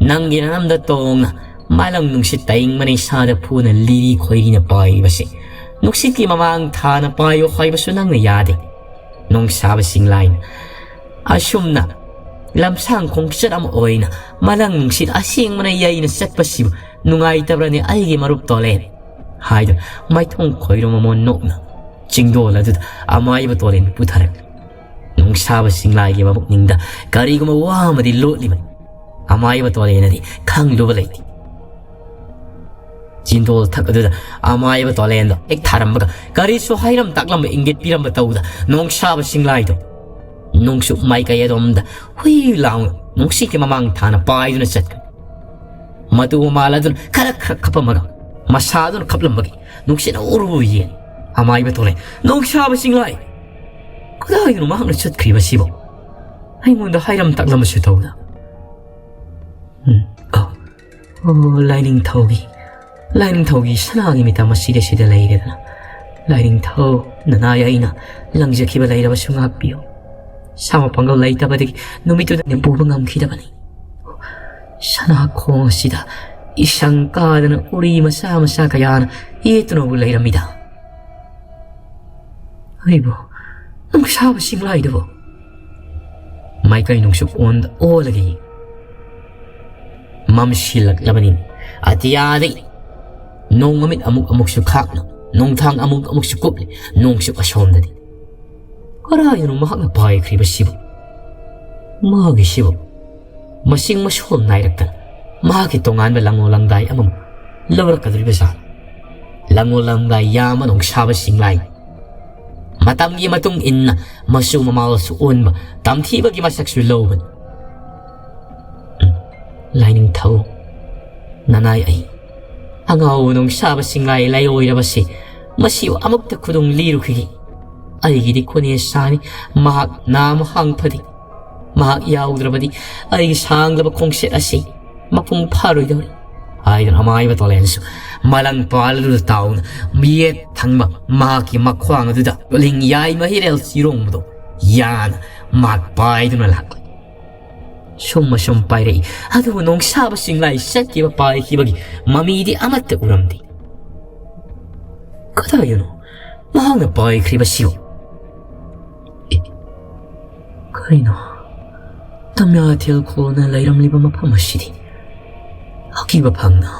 ꯅꯪꯒꯤ ꯅꯅꯝꯗ ꯇꯣꯡꯅ ꯃꯥꯂꯪ ꯅꯨꯡꯁꯤꯠ ꯇꯥꯏꯪꯕꯅ ꯏꯁꯥꯗ ꯐꯨꯅ ꯂꯤꯔꯤ ꯈꯣꯏꯔꯤꯅ ꯄꯥꯏꯕꯁꯦ꯫ ꯅꯨꯡꯁꯤꯠꯀꯤ ꯃꯃꯥꯡ ꯊꯥꯅ ꯄꯥꯏꯌꯨ ꯍꯥꯏꯕꯁꯨ ꯅꯪꯅ ꯌꯥꯗꯦ꯫ ꯅꯣꯡꯁꯥꯕ ꯆꯤꯡꯂꯥꯏꯅ ꯑꯁꯨꯝꯅ ꯂꯝꯁꯥꯡ ꯈꯣꯡꯆꯠ ꯑꯃ ꯑꯣꯏꯅ ꯃꯥꯂꯪ ꯅꯨꯡꯁꯤꯠ ꯑꯁꯦꯡꯕꯅ ꯌꯩꯅ ꯆꯠꯄꯁꯤꯕꯨ ꯅꯨꯡꯉꯥꯏꯇꯕ꯭ꯔꯅꯦ ꯑꯩꯒꯤ ꯃꯔꯨꯞ ꯇꯣꯂꯦꯟ?" ꯍꯥꯏꯗꯨꯅ ꯃꯥꯏꯊꯣꯡ ꯈꯣꯏꯔꯨꯝ ꯑꯃ ꯅꯣꯛꯅ ꯆꯤꯡꯗꯣꯜ ꯑꯗꯨꯗ ꯑꯃꯥꯏꯕ ꯇꯣꯂꯦꯟ ꯄꯨꯊꯔꯛꯂꯤ꯫ ꯅꯨꯡꯁꯥꯕ ꯁꯤꯡꯂꯥꯏꯒꯤ ꯃꯕꯨꯛꯅꯤꯡꯗ ꯀꯔꯤꯒꯨꯝꯕ ꯋꯥ ꯑꯃꯗꯤ ꯂꯣꯠꯂꯤꯕꯅꯤ꯫ ꯑꯃꯥꯏꯕ ꯇꯣꯂꯦꯟꯅꯗꯤ ꯈꯪꯂꯨꯕ ꯂꯩꯇꯦ꯫ ꯆꯤꯡꯗꯣꯜ ꯊꯛ ꯑꯗꯨꯗ ꯑꯃꯥꯏꯕ ꯇꯣꯂꯦꯟꯗꯣ ꯍꯦꯛ ꯊꯥꯔꯝꯕꯒ ꯀꯔꯤꯁꯨ ꯍꯥꯏꯔꯝ ꯇꯥꯛꯂꯝꯕ ꯏꯪꯒꯤꯠ ꯄꯤꯔꯝꯕ ꯇꯧꯗ ꯅꯣꯡꯁꯥꯕ ꯁꯤꯡꯂꯥꯏꯗꯣ ꯅꯣꯡꯆꯨꯞ ꯃꯥꯏꯀꯩ ꯑꯗꯣꯝꯗ ꯍꯨꯏ ꯂꯥꯎꯅ ꯅꯨꯡꯁꯤꯠꯀꯤ ꯃꯃꯥꯡ ꯊꯥꯅ ꯄꯥꯏꯗꯨꯅ ꯆꯠꯈ꯭ꯔꯦ꯫ ꯃꯇꯨ ꯃꯃꯥꯜ ꯑꯗꯨꯅ ꯈꯔ ꯈꯔ ꯈꯞꯄꯝꯃꯒ ꯃꯁꯥꯗꯨꯅ ꯈꯞꯂꯝꯕꯒꯤ ꯅꯨꯡꯁꯤꯠꯅ ꯎꯔꯨ ꯎꯔꯨ ꯌꯦꯡ ꯑꯃꯥꯏꯕ ꯇꯣꯂꯦꯟ, "ꯅꯣꯡꯁꯥꯕ ꯁꯤꯡꯂꯥꯏ! ꯀꯗꯥꯏꯗꯅꯣ ꯃꯍꯥꯛꯅ ꯆꯠꯈ꯭ꯔꯤꯕꯁꯤꯕꯣ? ꯑꯩꯉꯣꯟꯗ ꯍꯥꯏꯔꯝ ꯇꯥꯛꯂꯝꯕꯁꯨ ꯇꯧꯗ꯫ ꯎꯝ, ꯑꯣ, ꯑꯣ, ꯂꯥꯏꯅꯤꯡꯊꯧꯒꯤ, ꯂꯥꯏꯅꯤꯡꯊꯧꯒꯤ ꯁꯅꯥꯒꯤ ꯃꯤꯇꯝ ꯑꯁꯤꯗ ꯁꯤꯗ ꯂꯩꯔꯦꯗꯅ꯫ ꯂꯥꯏꯅꯤꯡꯊꯧ, ꯅꯅꯥꯏ ꯑꯩꯅ ꯂꯪꯖꯈꯤꯕ ꯂꯩꯔꯕꯁꯨ ꯉꯥꯛꯄꯤꯌꯨ꯫ ꯁꯥꯃ ꯄꯥꯡꯒꯜ ꯂꯩꯇꯕꯗꯒꯤ ꯅꯨꯃꯤꯠꯇꯨꯗ ꯄꯨꯕ ꯉꯝꯈꯤꯗꯕꯅꯤ꯫ ꯁꯅꯥ ꯈꯣꯡ ꯑꯁꯤꯗ ꯏꯁꯪ ꯀꯥꯗꯅ ꯎꯔꯤ ꯃꯆꯥ ꯃꯆꯥ ꯀꯌꯥꯅ ꯌꯦꯠꯇꯨꯅꯕꯨ ꯂꯩꯔꯝꯃꯤꯗ꯫ ꯑꯩꯕꯨ ꯅꯨꯡꯁꯥꯕ ꯁꯤꯡꯂꯥꯏꯗꯨꯕꯨ ꯃꯥꯏꯀꯩ ꯅꯨꯡꯁꯨꯛ ꯑꯣꯟꯗ ꯑꯣꯜꯂꯒ ꯌꯦꯡ ꯃꯝꯁꯤꯜꯂꯛꯂꯕꯅꯤ꯫ ꯑꯇꯤꯌꯥꯗꯒꯤ ꯅꯣꯡ ꯃꯃꯤꯠ ꯑꯃꯨꯛ ꯑꯃꯨꯛꯁꯨ ꯈꯥꯛꯅ, ꯅꯣꯡꯊꯥꯡ ꯑꯃꯨꯛ ꯑꯃꯨꯛꯁꯨ ꯀꯨꯞꯂꯤ, ꯅꯣꯡꯁꯨ ꯑꯁꯣꯝꯗꯗꯤ꯫ ꯀꯗꯥꯏꯗꯅꯣ ꯃꯍꯥꯛꯅ ꯄꯥꯏꯈ꯭ꯔꯤꯕꯁꯤꯕꯨ? ꯃꯥꯒꯤꯁꯤꯕꯨ ꯃꯁꯤꯡ ꯃꯁꯣꯜ ꯅꯥꯏꯔꯛꯇꯅ ꯃꯍꯥꯛꯀꯤ ꯇꯣꯉꯥꯟꯕ ꯂꯪꯉꯣ ꯂꯪꯗꯥꯏ ꯑꯃꯃꯨꯛ ꯂꯧꯔꯛꯀꯗꯧꯔꯤꯕ ꯖꯥꯠꯂ? ꯂꯪꯉꯣ ꯂꯪꯗꯥꯏ ꯌꯥꯝꯕ ꯅꯣꯡꯁꯥꯕ ꯁꯤꯡꯂꯥꯏ꯫ ꯃꯇꯝꯒꯤ ꯃꯇꯨꯡ ꯏꯟꯅ ꯃꯆꯨ ꯃꯃꯥꯜꯁꯨ ꯑꯣꯟꯕ, ꯇꯝꯊꯤꯕꯒꯤ ꯃꯁꯛꯁꯨ ꯂꯧꯕꯅꯤ꯫ ꯎꯝ, ꯂꯥꯏꯅꯤꯡꯊꯧ, ꯅꯅꯥꯏ ꯑꯩ, ꯑꯉꯥꯎꯕ ꯅꯨꯡꯁꯥꯕ ꯁꯤꯡꯂꯥꯏ ꯂꯥꯏꯑꯣꯏꯔꯕꯁꯤ ꯃꯁꯤꯕꯨ ꯑꯃꯨꯛꯇ ꯈꯨꯗꯨꯡ ꯂꯤꯔꯨꯈꯤꯒꯦ꯫ ꯑꯩꯒꯤꯗꯤ ꯈꯨꯅꯦ ꯁꯥꯅꯤ, ꯃꯍꯥꯛ ꯅꯥꯝ ꯍꯥꯡ ꯐꯗꯦ꯫ ꯃꯍꯥꯛ ꯌꯥꯎꯗ꯭ꯔꯕꯗꯤ ꯑꯩꯒꯤ ꯁꯥꯡꯂꯕ ꯈꯣꯡꯆꯠ ꯑꯁꯤ ꯃꯄꯨꯡ ꯐꯥꯔꯣꯏꯗꯧꯔꯤ꯫ ꯍꯥꯏꯗꯨꯅ ꯑꯃꯥꯏꯕ ꯇꯣꯂꯦꯟꯁꯨ ꯃꯂꯪ ꯄꯥꯜ ꯑꯗꯨꯗ ꯇꯥꯎꯅ ꯃꯤꯌꯦꯠ ꯊꯪꯕ ꯃꯍꯥꯛꯀꯤ ꯃꯈ꯭ꯋꯥꯡ ꯑꯗꯨꯗ ꯂꯤꯡ ꯌꯥꯏ ꯃꯍꯤꯔꯦꯜ ꯆꯤꯔꯣꯡꯕꯗꯣ ꯌꯥꯅ ꯃꯍꯥꯛ ꯄꯥꯏꯗꯨꯅ ꯂꯥꯛꯂꯤ꯫ ꯁꯨꯝ ꯑꯁꯨꯝ ꯄꯥꯏꯔꯛꯏ, ꯑꯗꯨꯕꯨ ꯅꯣꯡꯁꯥꯕ ꯁꯤꯡꯂꯥꯏ ꯆꯠꯈꯤꯕ ꯄꯥꯏꯈꯤꯕꯒꯤ ꯃꯃꯤꯗꯤ ꯑꯃꯠꯇ ꯎꯔꯝꯗꯦ꯫ ꯀꯗꯥꯏꯗꯅꯣ ꯃꯍꯥꯛꯅ ꯄꯥꯏꯈ꯭ꯔꯤꯕꯁꯤꯕꯨ? ꯑꯦ, ꯀꯔꯤꯅꯣ? ꯇꯝꯌꯥꯊꯦꯜ ꯈꯣꯜꯅ ꯂꯩꯔꯝꯂꯤꯕ ꯃꯐꯝ ꯑꯁꯤꯗꯤ ꯑꯀꯤꯕ ꯐꯪꯅ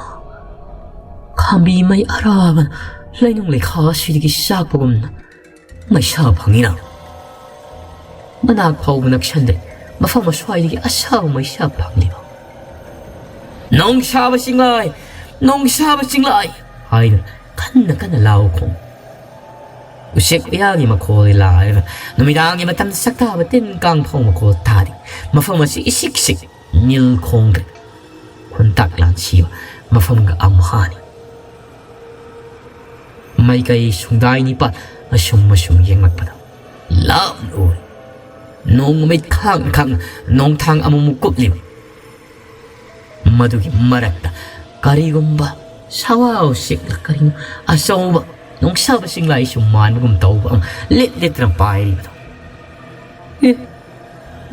ꯈꯥꯝꯕꯤ ꯃꯩ ꯑꯔꯥꯕꯅ ꯂꯩꯅꯨꯡ ꯂꯩꯈꯥ ꯑꯁꯤꯗꯒꯤ ꯆꯥꯛꯄꯒꯨꯝꯅ ꯃꯩꯁꯥ ꯐꯪꯏꯅ꯫ ꯃꯅꯥꯛ ꯐꯥꯎꯕ ꯅꯛꯁꯟꯗ꯭ꯔꯦ꯫ ꯃꯐꯝ ꯑꯁ꯭ꯋꯥꯏꯗꯒꯤ ꯑꯁꯥꯕ ꯃꯩꯁꯥ ꯐꯪꯂꯤꯕ꯫ "ꯅꯣꯡ ꯁꯥꯕ ꯆꯤꯡꯂꯥꯏ! ꯅꯣꯡ ꯁꯥꯕ ꯆꯤꯡꯂꯥꯏ!" ꯍꯥꯏꯗꯨꯅ ꯀꯟꯅ ꯀꯟꯅ ꯂꯥꯎ ꯈꯣꯡ꯫ ꯎꯆꯦꯛ ꯎꯌꯥꯒꯤ ꯃꯈꯣꯜꯗꯤ ꯂꯥꯏꯔꯒ ꯅꯨꯃꯤꯗꯥꯡꯒꯤ ꯃꯇꯝꯗ ꯆꯥꯛꯇꯥꯕ ꯇꯤꯟ ꯀꯥꯡ ꯐꯥꯎ ꯃꯈꯣꯜ ꯇꯥꯗꯦ꯫ ꯃꯐꯝ ꯑꯁꯤ ꯏꯁꯤꯛ ꯁꯤꯛ, ꯅꯤꯜ ꯈꯣꯡꯗ꯭ꯔꯦ꯫ ꯈꯨꯟꯇꯥꯛ ꯂꯥꯟꯁꯤꯕ ꯃꯐꯝꯒ ꯑꯝꯍꯥꯅꯤ꯫ ꯃꯥꯏꯀꯩ ꯁꯨꯡꯗꯥꯏ ꯅꯤꯄꯥꯜ ꯑꯁꯨꯝ ꯑꯁꯨꯝ ꯌꯦꯡꯂꯛꯄꯗ ꯂꯥꯞꯅ ꯎꯔꯦ꯫ ꯅꯣꯡ ꯃꯃꯤꯠ ꯈꯥꯡꯅ ꯈꯥꯡꯅ ꯅꯣꯡꯊꯥꯡ ꯑꯃꯨꯛꯃꯨꯛ ꯀꯨꯞꯂꯤꯕ꯫ ꯃꯗꯨꯒꯤ ꯃꯔꯛꯇ ꯀꯔꯤꯒꯨꯝꯕ ꯁꯋꯥꯎ ꯁꯤꯛꯂ ꯀꯔꯤꯅꯣ ꯑꯆꯧꯕ ꯅꯣꯡꯁꯥꯕ ꯆꯤꯡꯂꯥꯏꯁꯨ ꯃꯥꯟꯕꯒꯨꯝ ꯇꯧꯕ ꯑꯃ ꯂꯤꯠ ꯂꯤꯠꯇꯅ ꯄꯥꯏꯔꯤꯕꯗꯣ꯫ ꯑꯦ,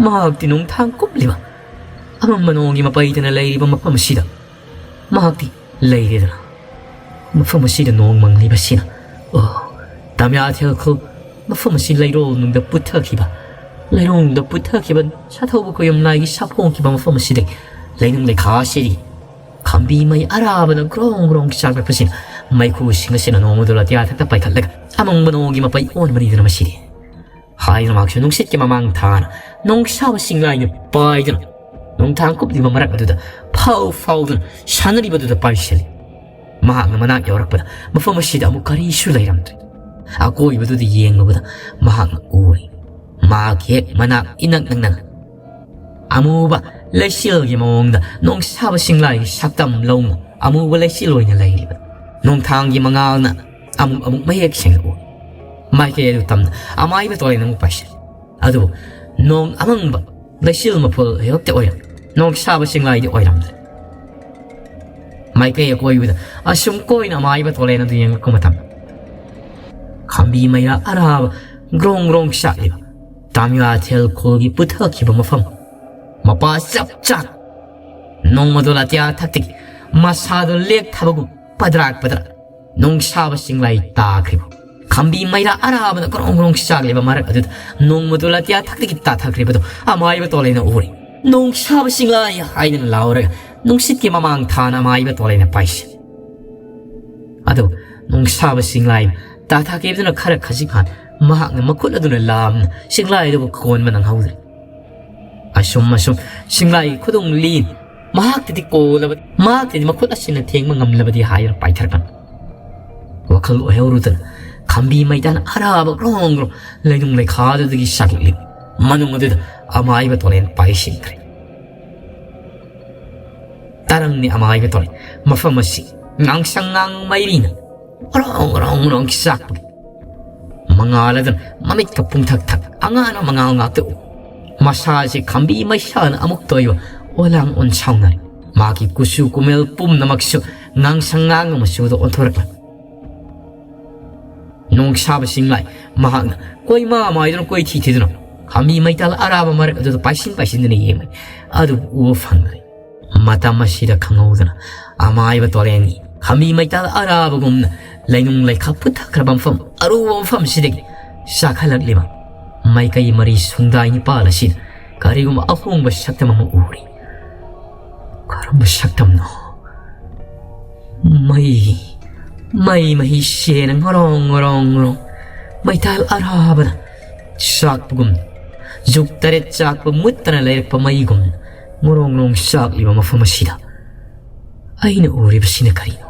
ꯃꯍꯥꯛꯇꯤ ꯅꯣꯡꯊꯥꯡ ꯀꯨꯞꯂꯤꯕ ꯑꯃꯝꯕ ꯅꯣꯡꯒꯤ ꯃꯄꯩꯗꯅ ꯂꯩꯔꯤꯕ ꯃꯐꯝ ꯑꯁꯤꯗ ꯃꯍꯥꯛꯇꯤ ꯂꯩꯔꯦꯗꯅ꯫ ꯃꯐꯝ ꯑꯁꯤꯗ ꯅꯣꯡ ꯃꯪꯂꯤꯕꯁꯤꯅ, ꯑꯣ, ꯇꯥꯃꯤꯌꯥꯊꯦꯜ ꯈꯨꯜ, ꯃꯐꯝ ꯑꯁꯤ ꯂꯩꯔꯣꯜ ꯅꯨꯡꯗ ꯄꯨꯊꯈꯤꯕ, ꯂꯩꯔꯣꯜ ꯅꯨꯡꯗ ꯄꯨꯊꯈꯤꯕ ꯁꯥꯊꯧꯕ ꯈꯣꯌꯨꯝ ꯂꯥꯏꯒꯤ ꯁꯥꯐꯣꯡꯈꯤꯕ ꯃꯐꯝ ꯑꯁꯤꯗꯒꯤ ꯂꯩꯅꯨꯡ ꯂꯩꯈꯥ ꯑꯁꯤꯗꯒꯤ ꯈꯥꯝꯕꯤ ꯃꯩ ꯑꯔꯥꯕꯅ ꯒ꯭ꯔꯣꯡ ꯒ꯭ꯔꯣꯡ ꯆꯥꯛꯂꯛꯄꯁꯤꯅ ꯃꯩꯈꯨꯁꯤꯡ ꯑꯁꯤꯅ ꯅꯣꯡꯃꯗꯨ ꯑꯇꯤꯌꯥ ꯊꯛꯇ ꯄꯥꯏꯈꯠꯂꯒ ꯑꯃꯪꯕ ꯅꯣꯡꯒꯤ ꯃꯄꯩ ꯑꯣꯟꯕꯅꯤꯗꯅ ꯃꯁꯤꯗꯤ꯫ ꯍꯥꯏꯗꯨꯅ ꯃꯍꯥꯛꯁꯨ ꯅꯨꯡꯁꯤꯠꯀꯤ ꯃꯃꯥꯡ ꯊꯥꯅ ꯅꯣꯡꯁꯥꯕ ꯆꯤꯡꯂꯥꯏꯅ ꯄꯥꯏꯗꯨꯅ ꯅꯣꯡꯊꯥꯡ ꯀꯨꯞꯂꯤꯕ ꯃꯔꯛ ꯑꯗꯨꯗ ꯐꯥꯎ ꯐꯥꯎꯗꯨꯅ ꯁꯥꯟꯅꯔꯤꯕꯗꯨꯗ ꯄꯥꯏꯁꯤꯜꯂꯤ꯫ ꯃꯍꯥꯛꯅ ꯃꯅꯥꯛ ꯌꯧꯔꯛꯄꯗ ꯃꯐꯝ ꯑꯁꯤꯗ ꯑꯃꯨꯛ ꯀꯔꯤꯁꯨ ꯂꯩꯔꯝꯗ꯭ꯔꯦ꯫ ꯑꯀꯣꯏꯕꯗꯨꯗ ꯌꯦꯡꯂꯨꯕꯗ ꯃꯍꯥꯛꯅ ꯎꯔꯦ꯫ ꯃꯍꯥꯛ ꯍꯦꯛ ꯃꯅꯥꯛ ꯏꯅꯛ ꯅꯛꯅꯅ ꯑꯃꯨꯕ ꯂꯩꯆꯤꯜꯒꯤ ꯃꯑꯣꯡꯗ ꯅꯣꯡꯁꯥꯕ ꯆꯤꯡꯂꯥꯏꯒꯤ ꯁꯛꯇꯝ ꯂꯧꯅ ꯑꯃꯨꯕ ꯂꯩꯆꯤꯜ ꯑꯣꯏꯅ ꯂꯩꯔꯤꯕ ꯅꯣꯡꯊꯥꯡꯒꯤ ꯃꯉꯥꯜꯅ ꯑꯃꯨꯛ ꯑꯃꯨꯛ ꯃꯌꯦꯛ ꯁꯦꯡꯅ ꯎꯏ꯫ ꯃꯥꯏꯀꯩ ꯑꯗꯨ ꯇꯝꯅ ꯑꯃꯥꯏꯕ ꯇꯣꯔꯦꯟ ꯑꯃꯨꯛ ꯄꯥꯏꯁꯤꯜꯂꯤ꯫ ꯑꯗꯨꯕꯨ ꯅꯣꯡ ꯑꯃꯪꯕ ꯂꯩꯆꯤꯜ ꯃꯐꯨꯜ ꯍꯦꯛꯇ ꯑꯣꯏꯔꯝꯃꯤ꯫ ꯅꯣꯡꯁꯥꯕ ꯆꯤꯡꯂꯥꯏꯗꯤ ꯑꯣꯏꯔꯝꯗ꯭ꯔꯦ꯫ ꯃꯥꯏꯀꯩ ꯑꯀꯣꯏꯕꯗ ꯑꯁꯨꯝ ꯀꯣꯏꯅ ꯑꯃꯥꯏꯕ ꯇꯣꯔꯦꯟ ꯑꯗꯨ ꯌꯦꯡꯂꯛꯄ ꯃꯇꯝꯗ ꯈꯥꯝꯕꯤ ꯃꯩꯔꯥ ꯑꯔꯥꯕ ꯒ꯭ꯔꯣꯡ ꯒ꯭ꯔꯣꯡ ꯆꯥꯛꯂꯤꯕ ꯇꯥꯃꯤꯌꯥꯊꯦꯜ ꯈꯨꯜꯒꯤ ꯄꯨꯊꯈꯤꯕ ꯃꯐꯝ ꯃꯄꯥ ꯆꯞ ꯆꯥꯅ ꯅꯣꯡꯃꯗꯣ ꯑꯇꯤꯌꯥ ꯊꯛꯇꯒꯤ ꯃꯁꯥꯗꯣ ꯂꯦꯛꯊꯕꯒꯨꯝ ꯄꯗ꯭ꯔꯥꯛ ꯄꯗ꯭ꯔꯥꯛ ꯅꯣꯡꯁꯥꯕ ꯆꯤꯡꯂꯥꯏ ꯇꯥꯈ꯭ꯔꯤꯕ ꯈꯥꯝꯕꯤ ꯃꯩꯔꯥ ꯑꯔꯥꯕꯅ ꯒ꯭ꯔꯣꯡ ꯒ꯭ꯔꯣꯡ ꯆꯥꯛꯂꯤꯕ ꯃꯔꯛ ꯑꯗꯨꯗ ꯅꯣꯡꯃꯗꯣ ꯑꯇꯤꯌꯥ ꯊꯛꯇꯒꯤ ꯇꯥꯊꯈ꯭ꯔꯤꯕꯗꯣ ꯑꯃꯥꯏꯕ ꯇꯣꯂꯩꯅ ꯎꯔꯦ꯫ "ꯅꯣꯡꯁꯥꯕ ꯆꯤꯡꯂꯥꯏ!" ꯍꯥꯏꯗꯨꯅ ꯂꯥꯎꯔꯒ ꯅꯨꯡꯁꯤꯠꯀꯤ ꯃꯃꯥꯡ ꯊꯥꯅ ꯑꯃꯥꯏꯕ ꯇꯣꯂꯩꯅ ꯄꯥꯏꯁꯤ꯫ ꯑꯗꯨꯕꯨ ꯅꯣꯡꯁꯥꯕ ꯁꯤꯡꯂꯥꯏ ꯇꯥꯊꯥꯈꯤꯕꯗꯨꯅ ꯈꯔ ꯈꯖꯤꯛ ꯍꯥꯟ ꯃꯍꯥꯛꯅ ꯃꯈꯨꯠ ꯑꯗꯨꯅ ꯂꯥꯝꯅ ꯁꯤꯡꯂꯥꯏ ꯑꯗꯨꯕꯨ ꯀꯣꯟꯕ ꯅꯪꯍꯧꯗ꯭ꯔꯦ꯫ ꯑꯁꯨꯝ ꯑꯁꯨꯝ ꯁꯤꯡꯂꯥꯏꯒꯤ ꯈꯨꯗꯣꯡ ꯂꯦꯟ ꯃꯍꯥꯛꯇꯗꯤ ꯀꯣꯜꯂꯕꯗꯤ, ꯃꯍꯥꯛꯇꯗꯤ ꯃꯈꯨꯠ ꯑꯁꯤꯅ ꯊꯦꯡꯕ ꯉꯝꯂꯕꯗꯤ ꯍꯥꯏꯗꯨꯅ ꯄꯥꯏꯊꯔꯛꯄꯅꯤ꯫ ꯋꯥꯈꯜ ꯑꯣꯏꯍꯧꯔꯨꯗꯅ ꯈꯝꯕꯤ ꯃꯩꯇꯥꯟ ꯑꯔꯥꯕ ꯒ꯭ꯔꯣꯡ ꯒ꯭ꯔꯣꯡ ꯂꯩꯅꯨꯡ ꯂꯩꯈꯥꯗꯨꯗꯒꯤ ꯁꯥꯒꯠꯂꯤ꯫ ꯃꯅꯨꯡ ꯑꯗꯨꯗ ꯑꯃꯥꯏꯕ ꯇꯣꯂꯦꯟ ꯄꯥꯏꯁꯤꯟꯈ꯭ꯔꯦ꯫ ꯇꯔꯪꯅꯤ ꯑꯃꯥꯏꯕ ꯇꯣꯂꯦꯟ꯫ ꯃꯐꯝ ꯑꯁꯤ ꯉꯥꯡꯁꯪ ꯉꯥꯡ ꯃꯩꯔꯤꯅ ꯒ꯭ꯔꯣꯡ ꯒ꯭ꯔꯣꯡ ꯒ꯭ꯔꯣꯡ ꯆꯥꯛꯄꯒꯤ ꯃꯉꯥꯜ ꯑꯗꯨꯅ ꯃꯃꯤꯠꯀ ꯄꯨꯡꯊꯛ ꯊꯛ ꯑꯉꯥꯟꯕ ꯃꯉꯥꯜ ꯉꯥꯛꯇ ꯎ꯫ ꯃꯁꯥꯁꯤ ꯈꯝꯕꯤ ꯃꯩꯁꯥꯅ ꯑꯃꯨꯛꯇ ꯑꯣꯏꯕ ꯑꯣꯂꯥꯡ ꯑꯣꯟꯁꯥꯎꯅꯔꯤ꯫ ꯃꯍꯥꯛꯀꯤ ꯀꯨꯆꯨ ꯀꯨꯃꯦꯜ ꯄꯨꯝꯅꯃꯛꯁꯨ ꯉꯥꯡꯁꯪ ꯉꯥꯡꯕ ꯃꯆꯨꯗ ꯑꯣꯟꯊꯣꯔꯛꯂꯝꯃꯤ꯫ ꯅꯣꯡꯁꯥꯕ ꯁꯤꯡꯂꯥꯏ ꯃꯍꯥꯛꯅ ꯀꯣꯏꯃꯥ ꯃꯥꯏꯗꯨꯅ ꯀꯣꯏꯊꯤ ꯊꯤꯗꯨꯅ ꯈꯝꯕꯤ ꯃꯩꯇꯥꯜ ꯑꯔꯥꯕ ꯃꯔꯛ ꯑꯗꯨꯗ ꯄꯥꯏꯁꯤꯟ ꯄꯥꯏꯁꯤꯟꯗꯨꯅ ꯌꯦꯡꯂꯤ꯫ ꯑꯗꯨꯕꯨ ꯎꯕ ꯐꯪꯗ꯭ꯔꯦ꯫ ꯃꯇꯝ ꯑꯁꯤꯗ ꯈꯪꯍꯧꯗꯅ ꯑꯃꯥꯏꯕ ꯇꯣꯂꯦꯟꯒꯤ ꯈꯝꯕꯤ ꯃꯩꯇꯥꯜ ꯑꯔꯥꯕꯒꯨꯝꯅ ꯂꯩꯅꯨꯡ ꯂꯩꯈꯥ ꯄꯨꯊꯈ꯭ꯔꯕ ꯃꯐꯝ ꯑꯔꯨꯕ ꯃꯐꯝꯁꯤꯗꯒꯤ ꯆꯥꯈꯠꯂꯛꯂꯤꯕ ꯃꯥꯏꯀꯩ ꯃꯔꯤ ꯁꯨꯡꯗꯥꯏ ꯅꯤꯄꯥꯜ ꯑꯁꯤꯗ ꯀꯔꯤꯒꯨꯝꯕ ꯑꯍꯣꯡꯕ ꯁꯛꯇꯝ ꯑꯃ ꯎꯔꯤ꯫ ꯀꯔꯝꯕ ꯁꯛꯇꯝꯅꯣ? ꯃꯩ, ꯃꯩ ꯃꯍꯤ ꯆꯦꯅ ꯉꯣꯔꯣꯡ ꯉꯣꯔꯣꯡ ꯉꯣꯔꯣꯡ ꯃꯩꯇꯥꯜ ꯑꯔꯥꯕꯅ ꯆꯥꯛꯄꯒꯨꯝ, ꯖꯨꯛ ꯇꯔꯦꯠ ꯆꯥꯛꯄ ꯃꯨꯠꯇꯅ ꯂꯩꯔꯛꯄ ꯃꯩꯒꯨꯝ ꯉꯣꯔꯣꯡ ꯉꯣꯔꯣꯡ ꯆꯥꯛꯂꯤꯕ ꯃꯐꯝ ꯑꯁꯤꯗ ꯑꯩꯅ ꯎꯔꯤꯕꯁꯤꯅ ꯀꯔꯤꯅꯣ?